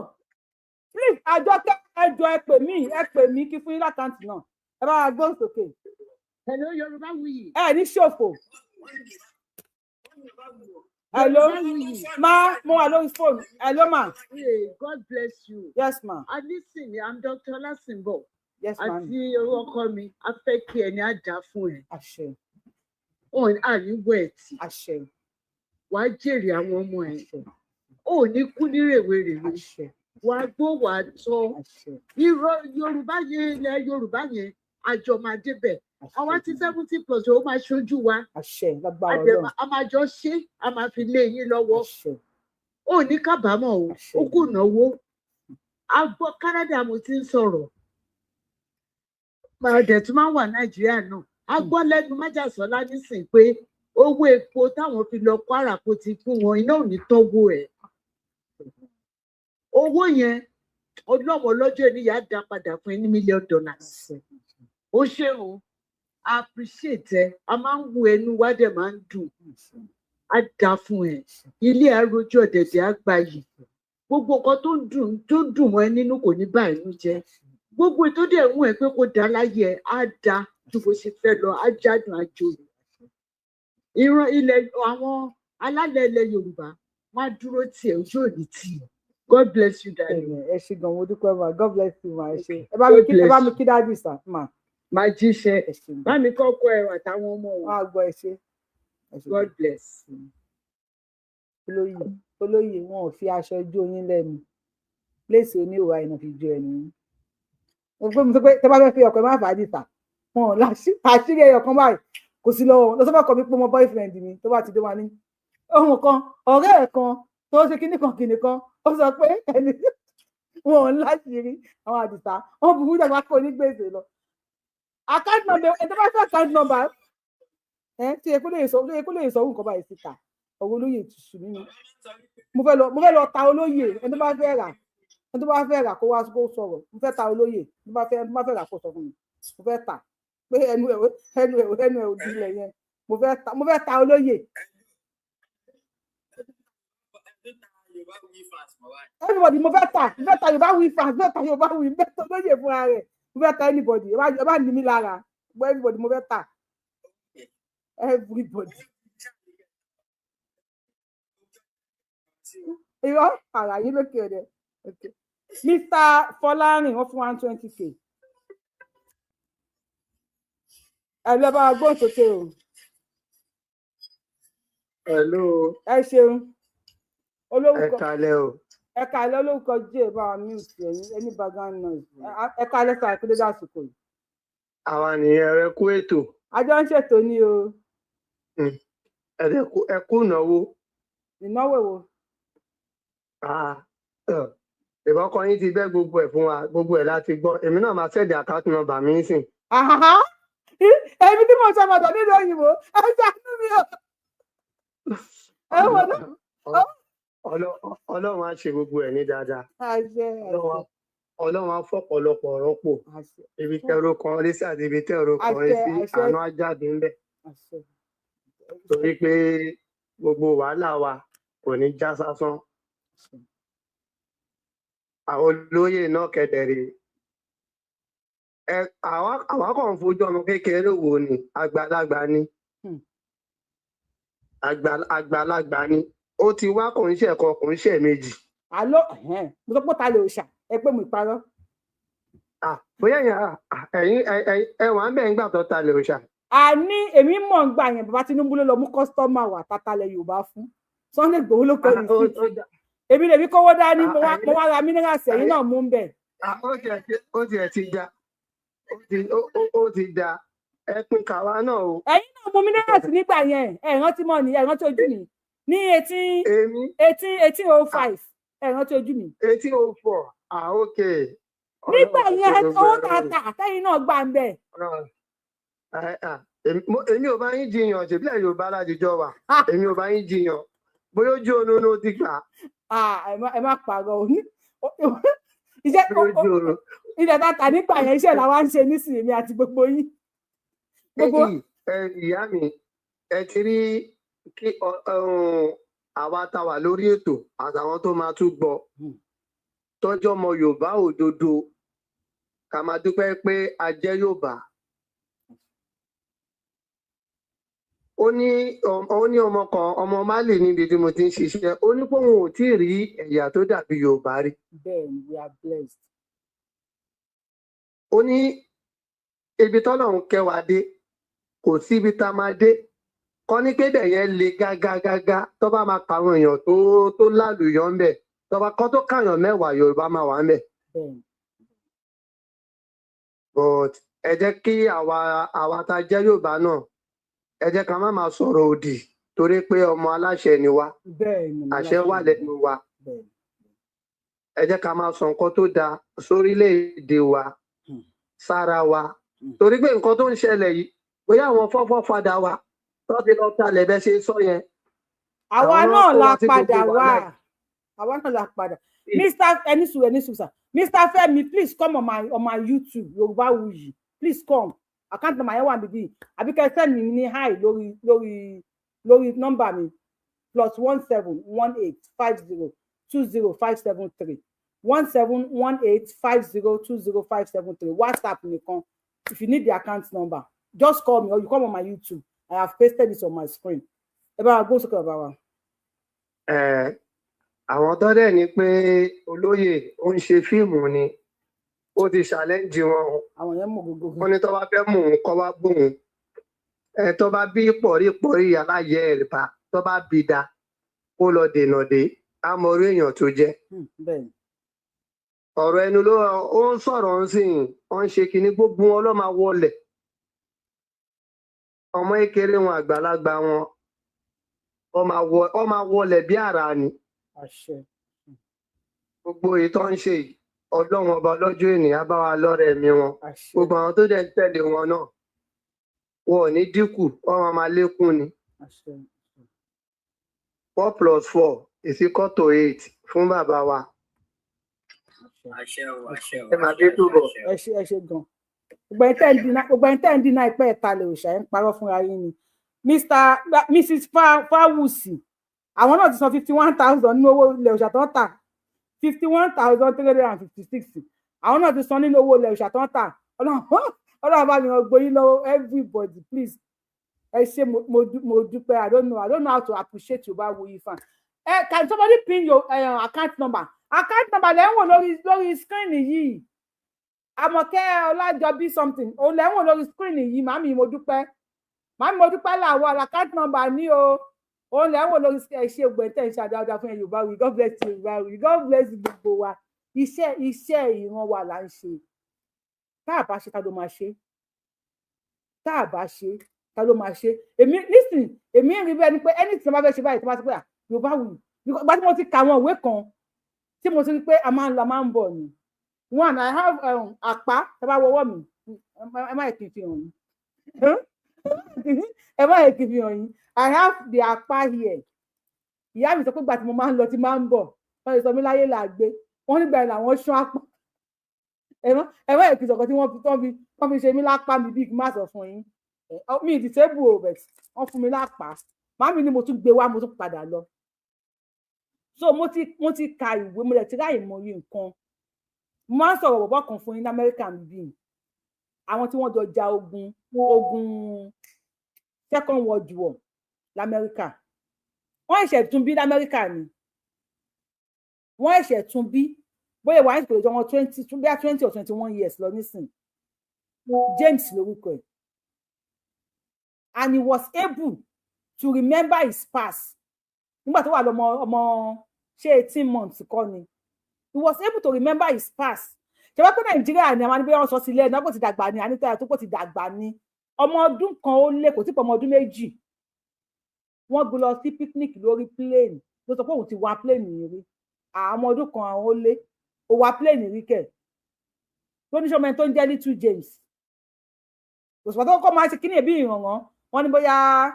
please, Àjọkẹ́, ẹ jọ, ẹ pè mí, ẹ pè mí kí fún yín l'account náà. Ẹ bá wa gbóhùn sókè. Hello, Yorùbá Wuyì. Ẹ ní ṣòfò. Hello ma, mo wà lórí fóònù. Hello ma. Hey, God bless you. Yes ma. Alison, I'm Dr. Olasimbo. Yes ma. Àti ọkọ mi, a fẹ́ kí ẹni á dá fún ẹ. Àṣẹ. Ọ̀n àríwọ̀ ẹ̀ tì. Àṣẹ. Wàá jèrè àwọn ọmọ ẹ̀. Ò ní kú ní rèwerèwe. Àṣẹ. Wàá gbó, wàá tọ́. Àṣẹ. Irọ́ Yorùbá yẹn, ilẹ̀ Yorùbá yẹn, àjọ máa débẹ̀. Àwa ti 70+, ó máa ṣojú wa. Àṣẹ, lágbára A dẹ̀ Ọlọ́run. A máa jọ ṣe, a máa fi lé yín lọ́wọ́. Àṣẹ. Ó ní kábàámọ̀ o. Àṣẹ. Ó kù náwó. A gbọ́ Canada mo ti ń sọ̀rọ̀. Máa dẹ̀ tún máa ń wà Nàìjíríà náà. A gbọ́ lẹ́nu Májàsọ́lá nísìn pé owó epo táwọn fi lọ Kwara kó ti fún wọn, iná ò ní tọ́wọ́ ẹ̀. Owó yẹn, ọlọ́mọ lọ́jọ́ ènìyàn á dá padà fún ẹ ní million dollars. Àṣẹ. Ó ṣe o, a appreciate ẹ, a máa ń wo ẹnu wa dẹ̀ máa ń dùn. Á dá fún ẹ. Ilé arojú ọ̀dẹ̀dẹ̀ á gbayì. Gbogbo nǹkan tó ń dùn mọ́ ẹ nínú kò ní bá ẹnu jẹ́. Gbogbo ètò dẹ̀ ń wù ẹ́ pé kó dá láyé ẹ á dá ju bó ṣe fẹ́ lọ, á jádùn àjòyè. Ìran ilẹ̀ àwọn alálẹ̀ ilẹ̀ Yorùbá wọ́n á dúró tiẹ̀, ojú òní tì í. God bless you, darling. Amen. Ẹ ṣé gan, mo dúpẹ́ ma. God bless you ma. Ẹ ṣé. Ẹ bá mi God kí ẹ bá bless mi you. kí daddy sà ma. Máa jíṣẹ́. Ẹ ṣé. Bá mi kọ́kọ́ ẹ àtàwọn ọmọ Wọn wọn. á gbọ́. Ẹ ṣé, ẹ ṣé God gan. bless. Olóyè, olóyè, wọn ò fi aṣọ jó yín lẹ́nu, léèsì oníhòòhò àìnà fi jó ẹnu yín. Mo pé mo sọ pé tẹ bá fẹ́ fi ọkọ ẹ má fàájì tà wọn ò láṣí àṣírí ẹyọ kan báyìí kò sí lọ́wọ́ lọ sọfọ ọkọ mi pé mo boyfriend mi tó bá ti dé wa ní ohun kan, ọ̀rẹ́ ẹ̀ kan tó ṣe kíní kan kíní kan, ó sọ pé ẹni Wọn ò láṣìírí àwọn Àdìsá, wọn burú dàgbà kó ní gbèsè lọ. Account number ẹ tó bá fẹ́, account number ẹ tí ẹ kó lè sọ, ẹ kó lè sọ nǹkan báyìí síta. Ọ̀rọ̀ olóyè tùsù mímu, mo fẹ́ lọ ta olóyè. Ẹni tó bá fẹ́ rà, ẹni tó bá fẹ́ rà kó wá kó sọ̀rọ̀. Mo fẹ́ ta olóyè. Ẹni tó bá fẹ́ rà kó sọ fún mi. Mo fẹ́ tà pé ẹnu ẹ̀ òdìlẹ̀ yẹn. Mo fẹ́ ta olóyè. Everybody, mo fẹ́ ta Yorùbá wí fans, mo fẹ́ ta Yorùbá wí, mo fẹ́ ta olóyè fúnra rẹ̀, mo fẹ́ ta anybody. Ẹ bá ní mi lára. Everybody, mo fẹ́ ta everybody. Irọ́ àrà yín lókè rẹ̀. Mr. Fọlárìn, wọ́n fún 120K. Ẹ lọ bá wa gbóhùn sókè o. Hello. Ẹ ṣeun. Ẹ Olórúkọ kalẹ́ o. Ẹ kalẹ́. Olórúkọ jẹ́ bá wa mute ẹ̀yin ẹni background noise. Ẹ kalẹ́ sáà kí ló dé àsìkò yìí. Àwa nìyẹn, ẹ kú ètò. Àjọ ń ṣètò ní o. Ẹ dẹ̀ ẹ kú ìnáwó. Ìnáwó wo? Ah, ìbọkọ yín ti bẹ́ gbogbo ẹ̀ fún wa, gbogbo ẹ̀ láti gbọ́. Èmi náà máa send account number mi nísìn. Àhàhà, èmi tí mo sọ ọmọdé nílùú òyìnbó, ẹ ṣàánú mi o. Ẹ wọ náà. Ọlọ́run á ṣe gbogbo ẹ̀ ní dáadáa. Àṣẹ. Ọlọ́run á fọ̀pọ̀lọpọ̀ rọ́pò. Àṣẹ. Ibi tẹ́rọ kan rí sí àti ibi tẹ́rọ kan rí Àṣẹ. sí, Àṣẹ. àánú á jáde ńbẹ̀. Àṣẹ. Torí pé gbogbo wàhálà wa kò ní já sásán. Àwọn olóyè náà kẹdẹrẹ ẹ, àwa kàn ń fojú ọmọ kékeré wò ni, àgbàlagbà ni. Àgbàlagbà ni, ó ti wá, kò ń ṣe ẹ̀kọ́, kò ń ṣe méjì. Àlọ́ mo sọ pé ta lè ṣà ẹ pé mo ìparọ́. Ah, bóyá ẹ̀yin ẹ wà ń bẹ̀ ń gbà tó ta lè òòṣà. Àní èmi mọ̀ ń gbà yẹn, bàbá Tinubu ló lọ mú customer wà tátàlẹ̀ Yorùbá fún Sunday Igboho ló kọ́ receipt. Èmi lèmi kówó dání, mo wá ra minerals, ẹ̀yìn náà mú ń bẹ̀. Ah, ó tiẹ̀ ti da, ó ti da, ẹ pín kàwa náà o. Ẹ̀yin náà mú minerals nígbà yẹn. Ẹ rántí mọ́ ni, ẹ rántí ojú mi ní eighteen 1805, ẹ rántí ojú mi. 1804, ah, ok. Nígbà Ọlọ́run yẹn ṣe gbogbo owó ẹ̀ tààtà tẹ́yìn náà gbà ń bẹ̀. Ọlọ́run. Ah, èmi ò bá yín jiyàn, ṣèbílẹ̀ Yorùbá lájijọ́ wa, èmi ò bá yín jiyàn, bóyá ojú oorun ló ti gbà. Ah, ẹ má pààrọ̀ òní iṣẹ́. Bóyá ojú oorun. Ilẹ̀ tààtà nígbà yẹn, iṣẹ́ làwa ń ṣe nísìnyí, mi àti gbogbo yín. Gbogbo Èyí, ẹ ìyá mi, ẹ ti rí kí àwa tá wà lórí ètò àtàwọn tó máa tún gbọ́ tọ́jú ọmọ Yorùbá òdodo, ká máa dúpẹ́ pé a jẹ́ Yorùbá. Ó ní ọmọ kan, ọmọ Mali, níbi tí mo ti ń ṣiṣẹ́, ó ní pé òun ò tí ì rí ẹ̀yà tó dàbí Yorùbá rí. Bẹ́ẹ̀ ni, we are blessed. Ó ní ibi tọ́lọ́run kẹ́ wa dé, kò sí ibi tá a máa dé kọ́ ní pé bẹ̀ yẹn le gágágágá. Tó bá máa pa àwọn èèyàn tó lálùyọ́ ń bẹ̀, tó bá kọ́ tó kàyàn 10, Yorùbá máa wà ń bẹ̀. Bẹ́ẹ̀. But ẹ jẹ́ kí àwa tá a jẹ́ Yorùbá náà, ẹ jẹ́ ká má máa sọ̀rọ̀ òdì, torí pé ọmọ aláṣẹ ni wá. Bẹ́ẹ̀ ni. Àṣẹ wà lẹ́nu wa. Bẹ́ẹ̀ ni. Ẹ jẹ́ ká máa sọ nǹkan tó dáa sórílẹ̀-èdè wa, sára wa, torí pé nǹkan tó ń ṣẹlẹ̀ yìí, bóyá àwọn fọ́fọ́ fadà wa tó ti lọ talẹ̀ bẹ́ẹ̀ ṣe sọ yẹn, Àwa àwọn náà náà kó la wa sí gbogbo padà wá. wàhálà yìí. Àwa náà la padà. Mr. Enisu, Enisu sir, Mr. Femi, please come on my YouTube, Yorùbáwùyí. Please come. Account number yẹn wà níbí, àbí kẹ́ send mi ní hi lórí nọ́mbà mi, +17185020573, 17185020573. WhatsApp nìkan. If you need the account number, just call me or you come on my YouTube. I have pasted it on my screen. Ẹ bá wa gbóhùn sókè, bàbá wa. Ẹ, àwọn tó dẹ̀ ní pé olóyè ó ń ṣe fíìmù ni, ó ti ṣàlẹ́ǹjì wọn o. Àwọn yẹn mọ̀ gbogbo. Wọ́n ní tó bá fẹ́ mú òun, kọ́ wá bóun ẹ, tó bá bí pọ̀rípọ̀rí aláyẹ ẹ̀ bá tó bá bí da, kó lọ dènà dé, á mọ orí èèyàn tó jẹ́. Bẹ́ẹ̀ ni. Ọ̀rọ̀ ẹnu ló ó ń sọ̀rọ̀ ń sìn, ó ń ṣe kinní, gbogbo wọn ló máa wọlẹ̀, ọmọ kékeré wọn, àgbàlagbà wọn, ó máa wọlẹ̀ bí àrà ni. Àṣẹ. Gbogbo èyí tó ń ṣe yìí. Ọlọ́run ọba ọlọ́jọ́ ènìyàn bá wa lọ́rẹ̀ ẹ̀mí wọn. Gbogbo àwọn tó dẹ̀ ń tẹ̀lé wọn náà, wọn ò ní dínkù, wọ́n máa máa lékún ni. 4 + 4 = 8 fún bàbá wa. Àṣẹ o, àṣẹ o. Ẹ máa dé tó bọ̀. Ẹ ṣe, ẹ ṣe gan. Gbogbo ẹni tẹ́ ń dínà ìpẹ́ ẹ̀ta lè òòṣà, ẹ̀ ń parọ́ fúnra yín ni. Mr Mrs Fawusi, àwọn náà ti san 51,000 nínú owó ilẹ̀ òòṣà tó ń tà, 51,356. Àwọn náà ti san nínú owó ilẹ̀ òòṣà tó ń tà. Ọlọ́run bá mi ràn gbóyún lọ́wọ́. Everybody, please, ẹ ṣe, mo dúpẹ́. I don't know how to appreciate Yorùbáwùyí fan. Ẹ can somebody pin your account number? Account number lẹ́ ń wò lórí screen yìí. Àmọ̀kẹ́ Ọlájọbí something, òun lẹ́ ń wò lórí screen yìí. Màmí, mo dúpẹ́. Màmí, mo dúpẹ́ làwọn account number ní o, òun lẹ́ ń wò lórí. Ẹ ṣe ògbẹ́ntẹ́ ń ṣe àdáadáa fún ẹ. Yorùbáwùyí, God bless you. Yorùbáwùyí, God bless gbogbo wa. Iṣẹ́ ìran wa là ń ṣe. Tá a bá ṣe, ta ló máa ṣe? Tá a bá ṣe, ta ló máa ṣe? Èmi nísìn, èmi ń rí bẹ́ẹ̀ ni pé ẹni tí wọ́n bá fẹ́ ṣe báyìí, tí wọ́n bá ti pé à Yorùbáwùyí, ìgbà tí mo ti kà àwọn ìwé kan tí mo ti rí pé a máa ń lọ, a máa ń bọ̀ ni. One, I have àpá. Ẹ bá wọwọ́ mi, ẹ má yẹ kí n fi hàn yín, ẹ má yẹ kí n fi hàn yín. I have the àpá here. Ìyá mi sọ pé ìgbà tí mo máa ń lọ, tí máa ń bọ̀, wọ́n lè sọ mí láyé là gbé wọ́n nígbà yẹn làwọn ṣán àpá. Ẹ má yẹ kí n sọ̀kan tí wọ́n fi wọ́n fi ṣe mí lápá mi bí kí n má sọ fún yín. Mi disable o, but wọ́n fún mi lápá. Màmí ni mo tún gbé wá, mo tún padà lọ. So mo ti ka ìwé, mo dẹ̀ ti ráyè mọ iye nǹkan. Mo máa ń sọ̀rọ̀ bọ̀bọ̀ kan fún yín ní Amẹ́ríkà níbí, àwọn tí wọ́n jọ ja ogun Second World War lamẹ́ríkà. Wọ́n ṣẹ̀ṣẹ̀ tún bí lamẹ́ríkà ni, wọ́n ṣẹ̀ṣẹ̀ tún bí. Bóyá wàá ìpè jọ wọn 20, bóyá 20 or 21 years lọ nísìn. James lórúkọ ẹ̀, and he was able to remember his past nígbà tó wà lọ́mọ ọmọ, ṣé 18 months kọ́ ni. He was able to remember his past. Ṣe wá pé Nàìjíríà ni àwọn àníbíyá wọn sọ sílẹ̀ náà, kò ti dàgbà ni, àníta tó kò ti dàgbà ni, ọmọ ọdún kan ó lé, kò tí pọ̀ ọmọ ọdún 2. Wọ́n gbé lọ sí picnic lórí plane, ló sọ pé òun ti wa plane rí. Àwọn ọdún kan àwọn ó lé, ó wa plane rí kẹ̀. Tó ní sọmọ ẹni tó ń jẹ́ Little James, kò sọ tó kọ́ máa ṣe kíní ẹ̀bí ìrànràn wọn ní bóyá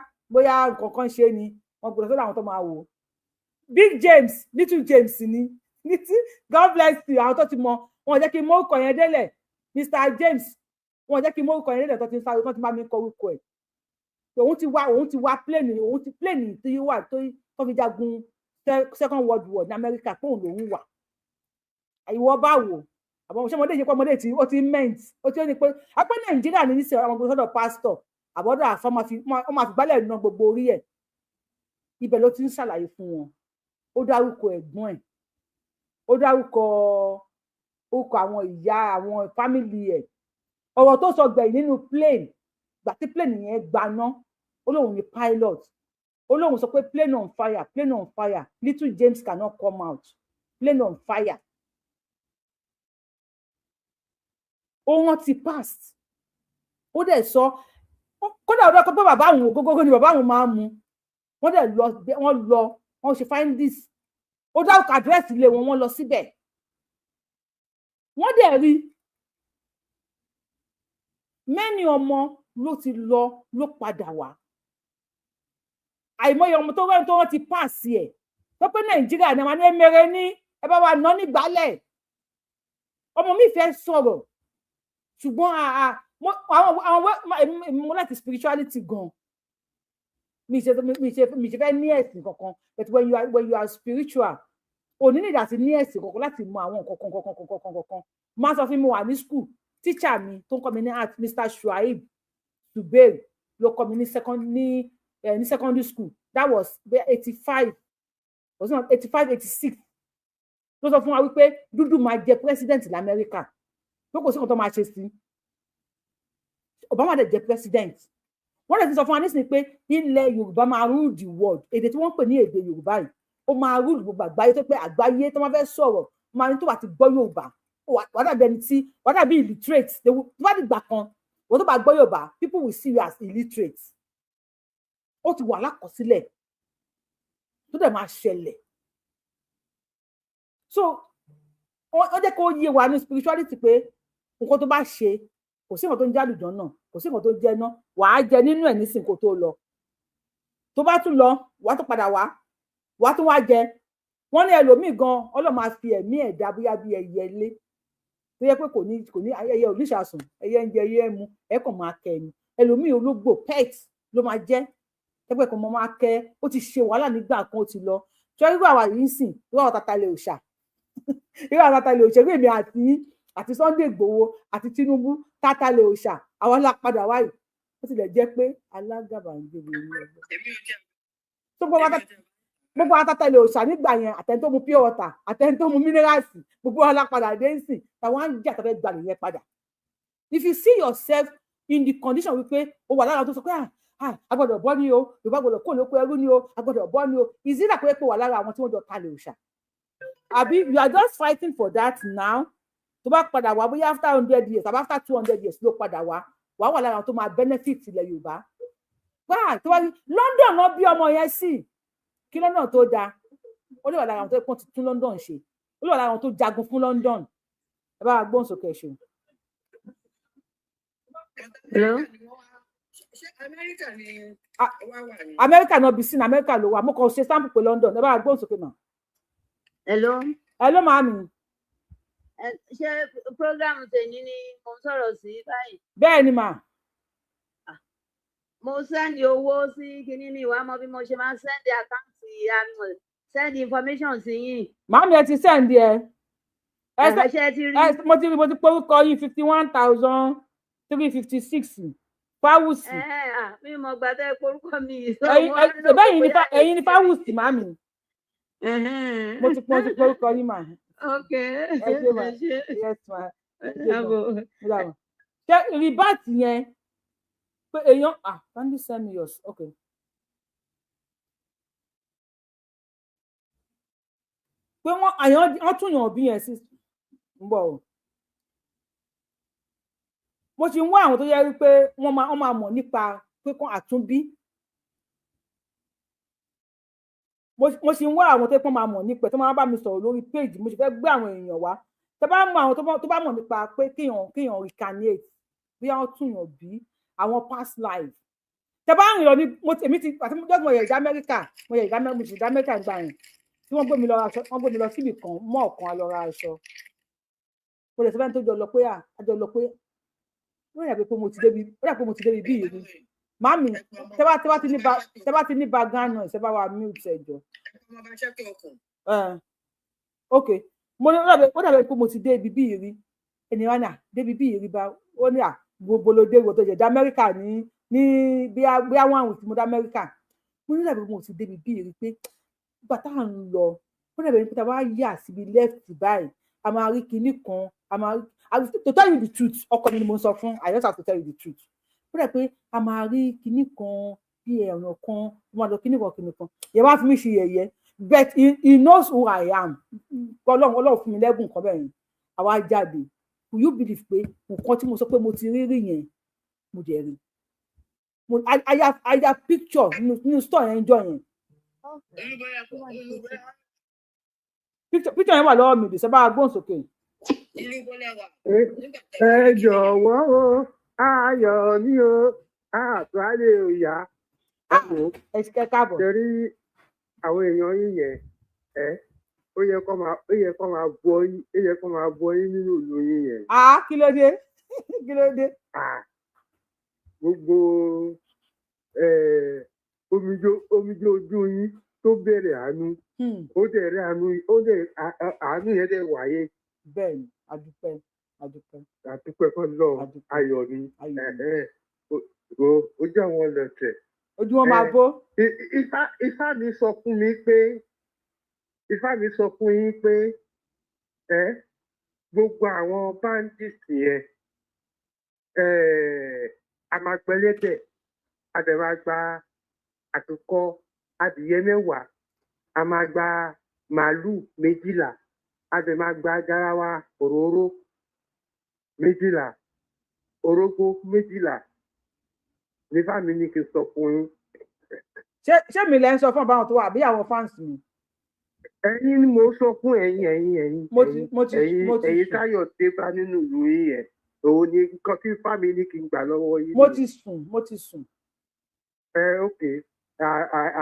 nǹkan kan ṣe ni. Wọ́n gbọ́dọ̀ sọ́dọ̀ àwọn tó máa wò Big James, Little James ni. God bless you. Àwọn tó ti mọ wọn jẹ́ kí n mórúkọ yẹn délẹ̀. Mr James, wọn jẹ́ kí n mórúkọ yẹn délẹ̀, tó ti ń sáré, tó ti bá mi kọ orúkọ ẹ̀. Òun ti wá plane, òun ti plane tí wà tó fi jagun Second World War ní Amẹ́ríkà, pé òun lòún wà. Ìwọ bá wò àbọ̀ ṣé ọmọdé yìí pé ọmọdé tí ó ti ment, ó ti ní pé apẹ́ Nàìjíríà ní nísìnyí, ọmọ gbogbo sọ́dọ̀ pásítọ̀ àbọ̀dọ̀ àfọ́ máa fi gbálẹ̀ na gbogbo orí ẹ̀. Ibẹ̀ ló ti ń ṣàlàyé fún wọn. Ó dárúkọ ẹ̀gbọ́n ẹ̀, ó dárúkọ orúkọ àwọn ìyá, àwọn family ẹ̀. Ọ̀rọ̀ tó sọ gbẹ̀yìn nínú plane, gbà tí plane yẹn gbaná, ó lóun ní pilot, ó lóun sọ pé, "Plane on fire, plane on fire, Little James cannot come out, plane on fire." Ó rántí past, ó dẹ̀ sọ kódà ọdọ kan pé bàbá àwọn ògógógó ni bàbá àwọn máa ń mu. Wọ́n dẹ̀ lọ, wọ́n lọ, wọ́n ṣe findings. Ó dárúkọ àdírẹ́sì ilé wọn, wọ́n lọ síbẹ̀, wọ́n dẹ̀ rí mẹ́ni ọmọ ló ti lọ, ló padà wá. Àìmọye ọmọ tó rẹ́ni tó rántí past ẹ̀ tó pé Nàìjíríà ni àwọn ẹmẹrẹ ní ẹ bá wa ná nígbàlẹ̀. Ọmọ mi fẹ́ sọ̀rọ̀, ṣùgbọ́n àwọn mo láti spirituality gan. Mi ṣe fẹ́ ní ẹ̀sìn kankan, but when you are spiritual, ò ní nígbà tí ní ẹ̀sìn kankan láti mọ àwọn nǹkan kankan kankan kankan kankan. Máa sọ fún mi, wà ní school, teacher mi tó ń kọ́ mi ní art, Mr Shuaib Zubair, ló kọ́ mi ní secondary school. That was 85, was it 85, 86? Ló sọ fún wa wípé dúdú máa jẹ president lamẹ́ríkà, pé kò sí nǹkan tó máa ṣe sí. Obama dẹ̀ jẹ president. Wọ́n dẹ̀ ti sọ fún wa nísìnyí pé ilẹ̀ Yorùbá máa rule the world. Èdè tí wọ́n ń pè ní èdè Yorùbá yìí, ó máa rule gbogbo àgbáyé, tó pé àgbáyé tó máa fẹ́ sọ̀rọ̀, máa ní tó bá ti gbọ́ Yorùbá, wà dàbí ẹni tí wà dàbí illiterate. Tó bá dìgbà kan, wọ́n tó bá gbọ́ Yorùbá, people will see you as illiterate. Ó ti wà lákọsílẹ̀ tó dẹ̀ máa ṣẹlẹ̀. So Ó jẹ́ kó yé wa ní spirituality pé nǹkan tó bá ṣe, kò sí nǹkan tó ń jẹ́ àlùjọ náà, kò sí nǹkan tó ń jẹ́ iná, wàá jẹ nínú ẹ̀ nísìnyí kó tó lọ. Tó bá tún lọ, wàá tún padà wá, wàá tún wá jẹ. Wọ́n ní ẹlòmíì gan, Ọlọ́run máa fi ẹ̀mí ẹ̀ dá bóyá bí ẹyẹ lé tó yẹ pé kò ní ẹyẹ oníṣàsùn, ẹyẹ ń jẹ, ẹyẹ ń mu, ẹ kàn máa kẹ ni. Ẹlòmíì ológbò pet ló máa jẹ, ẹgbẹ́ kan máa kẹ. Ó ti ṣe wàhálà nígbà kan, ó ti lọ. Ṣé irú àwa yìí ń sìn, irú àwọn tata ilé òòṣà, irú àwọn tata ilé òòṣà, irú èmi àti yín àti Sunday Igboho àti Tinubu, tata ilé òòṣà àwọn alápadà wáyé. Ó tilẹ̀ jẹ́ pé alágàbàǹgebè ni ọgbẹ́ tó gbogbo atata ilé òòṣà nígbà yẹn, àtẹni tó mu pure water, àtẹni tó mu minerals, gbogbo alápadà dé ń sìn, táwọn á ń jà tàbí gbà nìyẹn padà. If you see yourself in the condition wípé o wà lára tó sọ pé a gbọ́dọ̀ bọ́ ni o, Yorùbá gbọ́dọ̀ kó lóko ẹrú ni o, a gbọ́dọ̀ bọ́ ni o, ìzílà pé pé wà lára àwọn tí wọ́n jọ talẹ̀ òòṣà, àbí you are just fighting for that now. Tó bá padà wá bóyá after 100 years àbí after 200 years ló padà wá, wàá wà lára àwọn tó máa benefit ilẹ̀ Yorùbá. Wá tó wá ní London náà bí ọmọ yẹn sí, kí London tó dáa, ó lè wà lára àwọn tó pọ́n ti tún London ṣe, ó lè wà lára àwọn tó jagun fún London. Ẹ bá wa gbóhùn sókè, ṣe. Hello? Amẹ́ríkà náà bí sí ní Amẹ́ríkà ló wà, mo kàn ṣe sample pé London. Ẹ bá wa gbóhùn sókè náà. Hello? Hello màámi. Ṣé program tèmi ni mo ń sọ̀rọ̀ sí báyìí? Bẹ́ẹ̀ ni mà. Mo send owó sí kinní mi, wàá mọ bí mo ṣe máa send account, send information sí yín. Màámi, ẹ ti send ẹ. Ẹ ṣe ti rí. Mo ti rí, mo ti porúkọ yín, 51,356 Fáwùsì. Mi mọ̀ gbàdá porúkọ mi. Ẹ̀yin ni Fáwùsì màámi. Mo ti porúkọ yín mà. Ok. Ẹ ṣe mà. Yes ma. Ṣé rìbáàtì yẹn pé èèyàn can you send me yours? Okay. Pé wọ́n àyàn wọ́n tún yàn bí yẹn sí ń bọ̀ o. Mo ti ń wá àwọn tó yẹ wípé wọ́n máa mọ̀ nípa pé kán àtúnbí. Mo sì ń wá àwọn tó yẹ kán máa mọ̀ nípa tó máa bá mi sọ̀rọ̀ lórí péèjì. Mo sì fẹ́ gbé àwọn èèyàn wá. Tẹ bá mọ àwọn tó bá mọ̀ nípa pé kéèyàn reincarnate, bí wọ́n tún yàn bí àwọn past life. Tẹ bá rìn lọ ní èmi ti àti mo yẹ ìdá Amẹ́ríkà, mo yẹ ìdá Amẹ́ríkà gbà yẹn tí wọ́n gbé mi lọ aṣọ, wọ́n gbé mi lọ síbì kan mọ́ ọ̀kan a lọ ra aṣọ. Mo lè sọ fẹ́ni tó jọ lọ pé àjọ lọ pé ó dàbí pé mo ti débi, ó dàbí pé mo ti débi bí ìlú. Màámi, tẹ bá ti ní background noise, ẹ bá wa mute ẹ jọ̀ọ́. Ok, mo ní ó dàbí pé mo ti débi bí ìrí. Ẹni wá ní à débi bí ìrí bá ó ní à gbogbo ló dé ìwọ tó jẹ dá Amẹ́ríkà ní bíá wọn àwọn tí mo dá Amẹ́ríkà. Mo ní dàbí pé mo ti débi bí ìrí pé nígbà tá à ń lọ, ó dàbí pé tá a bá yà síbi left báyìí, a máa rí kinní kan, a máa rí. To tell you the truth, ọkọ mi ni mo ń sọ fún, I just have to tell you the truth. Ó dàbí pé a máa rí kinní kan bí ẹ̀ràn kan, ó máa lọ kinní kan kinní kan. Ìyẹn wá fi mí ṣe yẹ̀yẹ́, but he knows who I am. Ọlọ́run fún mi lẹ́bùn kan bẹ́ẹ̀ yẹn. Àwa jáde. Will you believe pé nǹkan tí mo sọ pé mo ti rí rí yẹn, mo dẹ̀ rí. I have picture nínú store yẹn jọ yẹn. Picture yẹn wà lọ́wọ́ mi, ìdìsẹ́ bá a gbóhùn sókè. Ẹ jọ̀wọ́ o, ayọ̀ ni o, àtúwálé òyà. Ẹ ṣe káàbọ̀. Torí àwọn èèyàn yín yẹn, ó yẹ kó máa bọ yín, ó yẹ kó máa bọ yín nínú ìlú yín yẹn. Kí ló dé? Kí ló dé? Gbogbo omijé ojú yín tó bẹ̀rẹ̀ àánú, ó dẹ̀ rí àánú, ó dẹ̀ àánú yẹn dẹ̀ wáyé. Bẹ́ẹ̀ni, adúpẹ́, adúpẹ́. Adúpẹ́ kọ́ lọ, ayọ̀ ni, ojú àwọn ọlọ́tẹ̀. Ojú wọn máa bó. Ifá mi sọ fún mi pé, Ifá mi sọ fún yín pé gbogbo àwọn bandits yẹn, a máa gbẹ́lẹ́dẹ̀, a dẹ̀ máa gba àkùkọ adìyẹ 10, a máa gba màálù 12, a dẹ̀ máa gba garawa òróró 12, orógbó 12. Nífà mi ní kí n sọ fún yín. Ṣé mi lẹ ń sọ fún àbáwọn tó wà àbí àwọn fans mi? Ẹ̀yin ni mo sọ fún ẹ̀yin ẹ̀yin ẹ̀yin Mo ti ẹ̀yin mo ti ẹ̀yin mo ti ẹ̀yin sùn. Táyọ̀ dé bá nínú ìlú yín yẹn, òun ni nǹkan tí fámi ní kí n gbà lọ́wọ́ yín Mo nìyẹn. ti sùn, mo ti sùn. Ẹ ok,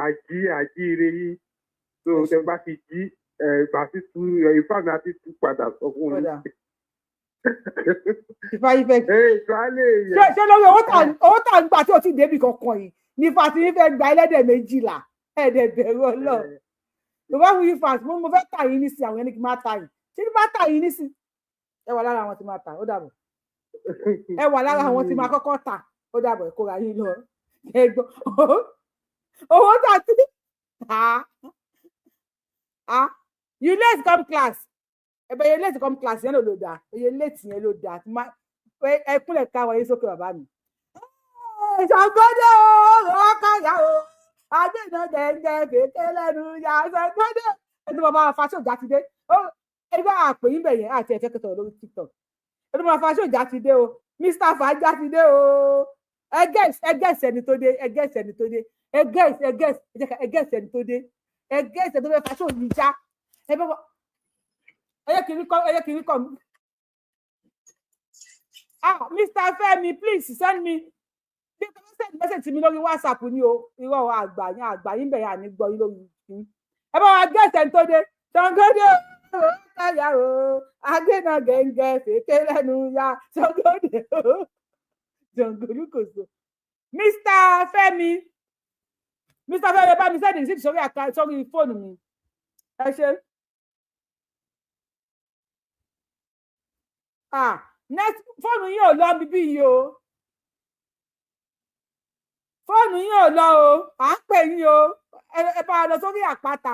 àjí àjíire yín tó Ẹ tẹ ṣe bá ti jí ẹ gbà sí tú ẹ, ifá mi àti tú padà sọ fún yín. Kódà Ifá yìí fẹ́ Ẹ ètò alẹ́ ṣé yẹn ṣé lórí owó tá ń gbà tí ò tí ì débi kankan yìí ní ifá tí yín fẹ́ gba ẹlẹ́dẹ̀ 12, ẹ̀ẹ́dẹ̀ bẹ̀rù Ọlọ́run. Yorùbá Wuyi fans, mo fẹ́ tà yín nísìn, àwọn ẹni kì í máa tà yín. Ṣé ní bá tà yín nísìn, ẹ wà lára àwọn tí máa tà. Ó dàbọ̀. Ẹ wà lára àwọn tí máa kọ́kọ́ tà. Ó dàbọ̀, ẹ kóra yín lọ. Ẹ gbọ́ owó tà tí ah, you late come class. Ẹ bẹ yẹ late come class yẹn ló dáa, ẹ yẹ late yẹn ló dáa. Ẹ kúnlẹ̀ káwọ yín sókè, bàbá mi. Ṣàngódé o, ọkọ̀yà o, àgbẹ̀nà gẹ̀ǹgẹ̀ fèké lẹ́nu ya ṣàngódé. Ẹni bàbá Fáṣọ̀jà ti dé. Ẹni bá àpè yín bẹ̀ yẹn àti ẹ̀fẹ́ kẹtọ̀ lórí TikTok. Ẹni bàbá Fáṣọ̀jà ti dé o, Mr. Fàájà ti dé o. Ẹ guess, ẹ guess ẹni tó dé, ẹ guess ẹni tó dé, ẹ guess, ẹ guess, ẹ jẹ́ ká ẹ guess ẹni tó dé, ẹ guess ẹni tó fẹ́ Fáṣọ̀jà já. Ẹ bá ẹ yẹ kiri kọ́, ẹ yẹ kiri kọ́. Ah, Mr. Femi, please send me, bí o send message mi lórí WhatsApp ni o. Irọ́ àgbà yín, àgbà yín bẹ̀rẹ̀ àní gbọ́ yín lórí yín. Ẹ bá wa guess ẹni tó dé. Ṣàngódé o, káyà o, àgbẹ̀nà gẹ̀ǹgẹ̀ fèké lẹ́nu ya ṣàngódé o, jọ̀ǹgòlùkòso. Mr. Femi, Mr. Femi, bá mi send receipt sórí àká, sórí fóònù mi. Ẹ ṣe. Ah, net fóònù yín ò lọ bíbí yìí o, fóònù yín ò lọ o, à ń pè yín o. Ẹ bá wa lọ sórí àpáta.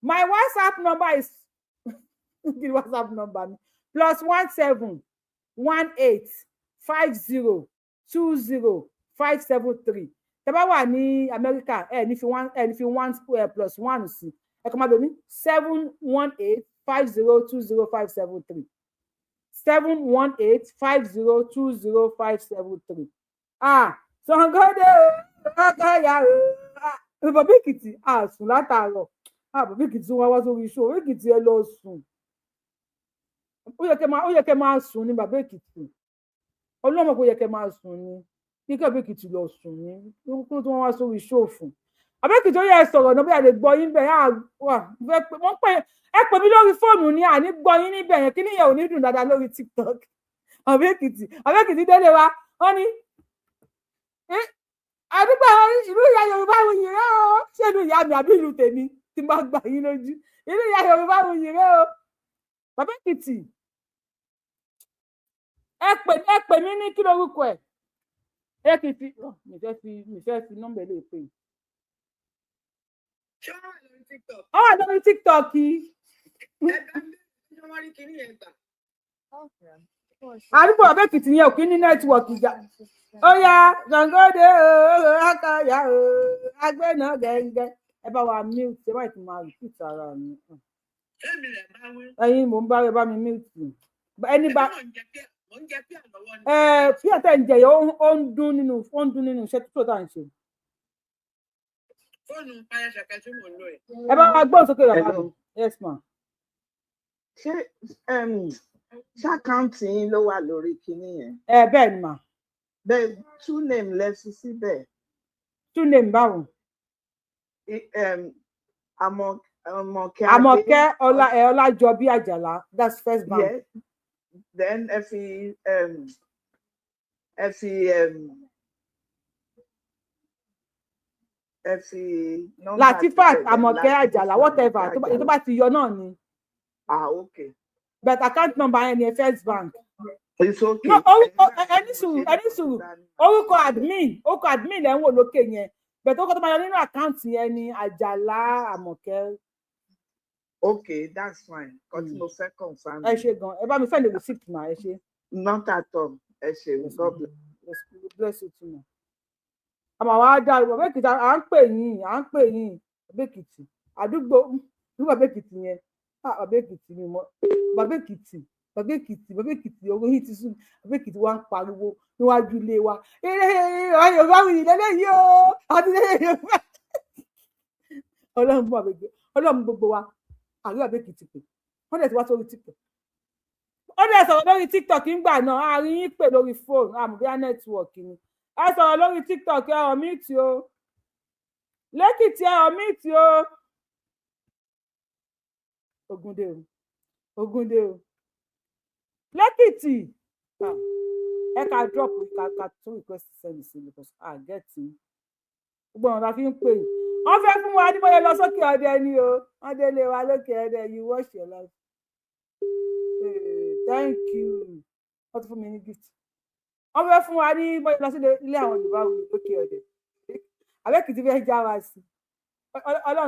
My WhatsApp number is, kí ni WhatsApp number mi? +1 718 502 0573. Tẹ́ bá wà ní Amẹ́ríkà, ẹ ní fi one, ẹ ní fi one, +1 sí. Ẹ kàn máa lò ní 7185020573, 7185020573. Ah, Ṣàngódé o, ọkọyà o. Bàbá Èkìtì, a sùn látàárọ̀. Ah, bàbá Èkìtì, wọn wá sórí iṣu Èkìtì, ẹ lọ sùn. Ó yẹ kẹ́ máa sùn ní bàbá Èkìtì. Ọlọ́mọ kò yẹ kẹ́ máa sùn ní kíkẹ́. Bàbá Èkìtì lọ sùn ní kó tí wọ́n wá sórí iṣu òfin. Bàbá Èkìtì, ó yẹ ẹ sọ̀rọ̀ náà bí a lè gbọ́ yín bẹ́ẹ̀. Á wà wọ́n pè, ẹ pè mí lórí fóònù ni, àní gbọ́ yín níbẹ̀ yẹn. Kí níyẹn ò ní dùn dáadáa lórí TikTok. Bàbá Èkìtì, bàbá Èkìtì délé wa, wọ́n ní àdúgbò ìlú ìyá Yorùbá Wuyì rẹ o. Ṣé ìlú ìyá mi àbí ìlú tèmi tí mo gbà yín lójú? Ìlú ìyá Yorùbá Wuyì rẹ o. Bàbá Èkìtì, ẹ pè mí ní, kí lorúkọ ẹ? Ẹ kì í fi mi fẹ́ fi nọ́mbà ilé ìpè yìí. Ṣé wọ́n wà lórí TikTok? Ó wà lórí TikTok yìí. Ẹ bá ń bẹ̀rẹ̀, ṣé wọ́n rí kinní yẹn gbà? Àdúgbò bàbá Èkìtì yẹn ò kí ní network ìjà. Ó yá, Ṣàngódé o, akọyà o, agbẹ́nà gẹ́gẹ́. Ẹ bá wa mute, ẹ bá ti máa repeat ara mi. Èmi rẹ̀ bá wí. Ẹ̀yin mò ń bá, ẹ bá mi mute ẹni bá. Èmi mò ń jẹ píà lọ́wọ́ ni. Ẹ píà tẹ̀ ń jẹ yẹn, ó ń dún nínú iṣẹ́ tó tà ń ṣe. Fóònù payasẹ̀kẹ́ tí mò ń lò ẹ̀. Ẹ bá wa gbóhùn sókè, bàbá mi. Yes ma. Ṣé ṣé account yín ló wà lórí kinní yẹn? Ẹ bẹ́ẹ̀ ni mà. Bẹ́ẹ̀, two name lẹ fi síbẹ̀. Two name báwo? Àmọ̀kẹ́ Adé. Àmọ̀kẹ́ Ọlá ẹ Ọlájọbí Àjàlá, that's First Bank. Yeah. Then ẹ fi nọ́mbà Latifat síbẹ̀, then Àmọ̀kẹ́ Àjàlá, whatever Àmọ̀kẹ́ tó bá ti yọ náà ni. Ah, okay. But account number yẹn ni First Bank. It's okay. No, orúkọ, ẹ ní sùúrù, ẹ ní sùúrù. Orúkọ admin lẹ́ ń wò lókè yẹn, but orúkọ tó máa yọ nínú account yẹn ni Àjàlá Àmọ̀kẹ́. Okay, that's fine. Nǹkan tí mo fẹ́ confirm. Ẹ ṣe gan. Ẹ bá mi send the receipt ma, ẹ ṣe. Not at all. Ẹ ṣeun. God bless. Bless you too ma. Àmọ́ àwa dá bàbá Èkìtì, à ń pè yín, à ń pè yín. Bàbá Èkìtì, àdúgbò ní bàbá Èkìtì yẹn. Ah, bàbá Èkìtì mi mọ bàbá Èkìtì, bàbá Èkìtì, bàbá Èkìtì, owó yìí ti sùn. Bàbá Èkìtì wa ń pariwo níwájú ilé wa, eré Yorùbá wuyì lélẹ́yìí o, àti lélẹ́yìí Yorùbá. Ọlọ́run fún bàbá Èkìtì. Ọlọ́run gbogbo wa àríwá Èkìtì pé wọ́n dẹ̀ ti wá sórí TikTok. Ó dẹ̀ sọ̀rọ̀ lórí TikTok ńgbà náà, àárín yín pè lórí fóònù, àmọ́ bíi network ni. Ẹ sọ̀rọ̀ lórí TikTok, ẹ ọ̀ mute o. Lẹ́kìtì, ẹ ọ̀ mute o. Ogunde o, Ogunde o, Lẹ́kìtì, ẹ ká drop, ká tún request send sí, because I get you. Gbogbo ọ̀nà la fi ń pè yín. Wọ́n fẹ́ fún wa ní bóyá lọ sókè ọdẹ ni o. Wọ́n délé wa lókè ọdẹ. You wash your life. Hey, thank you. Wọ́n ti fún mi ní gift. Wọ́n fẹ́ fún wa ní bóyá lọ sí ilé àwọn Yorùbá wù lókè ọdẹ. Àbẹ́kìtì fẹ́ já wa sí Ọlọ́run ló.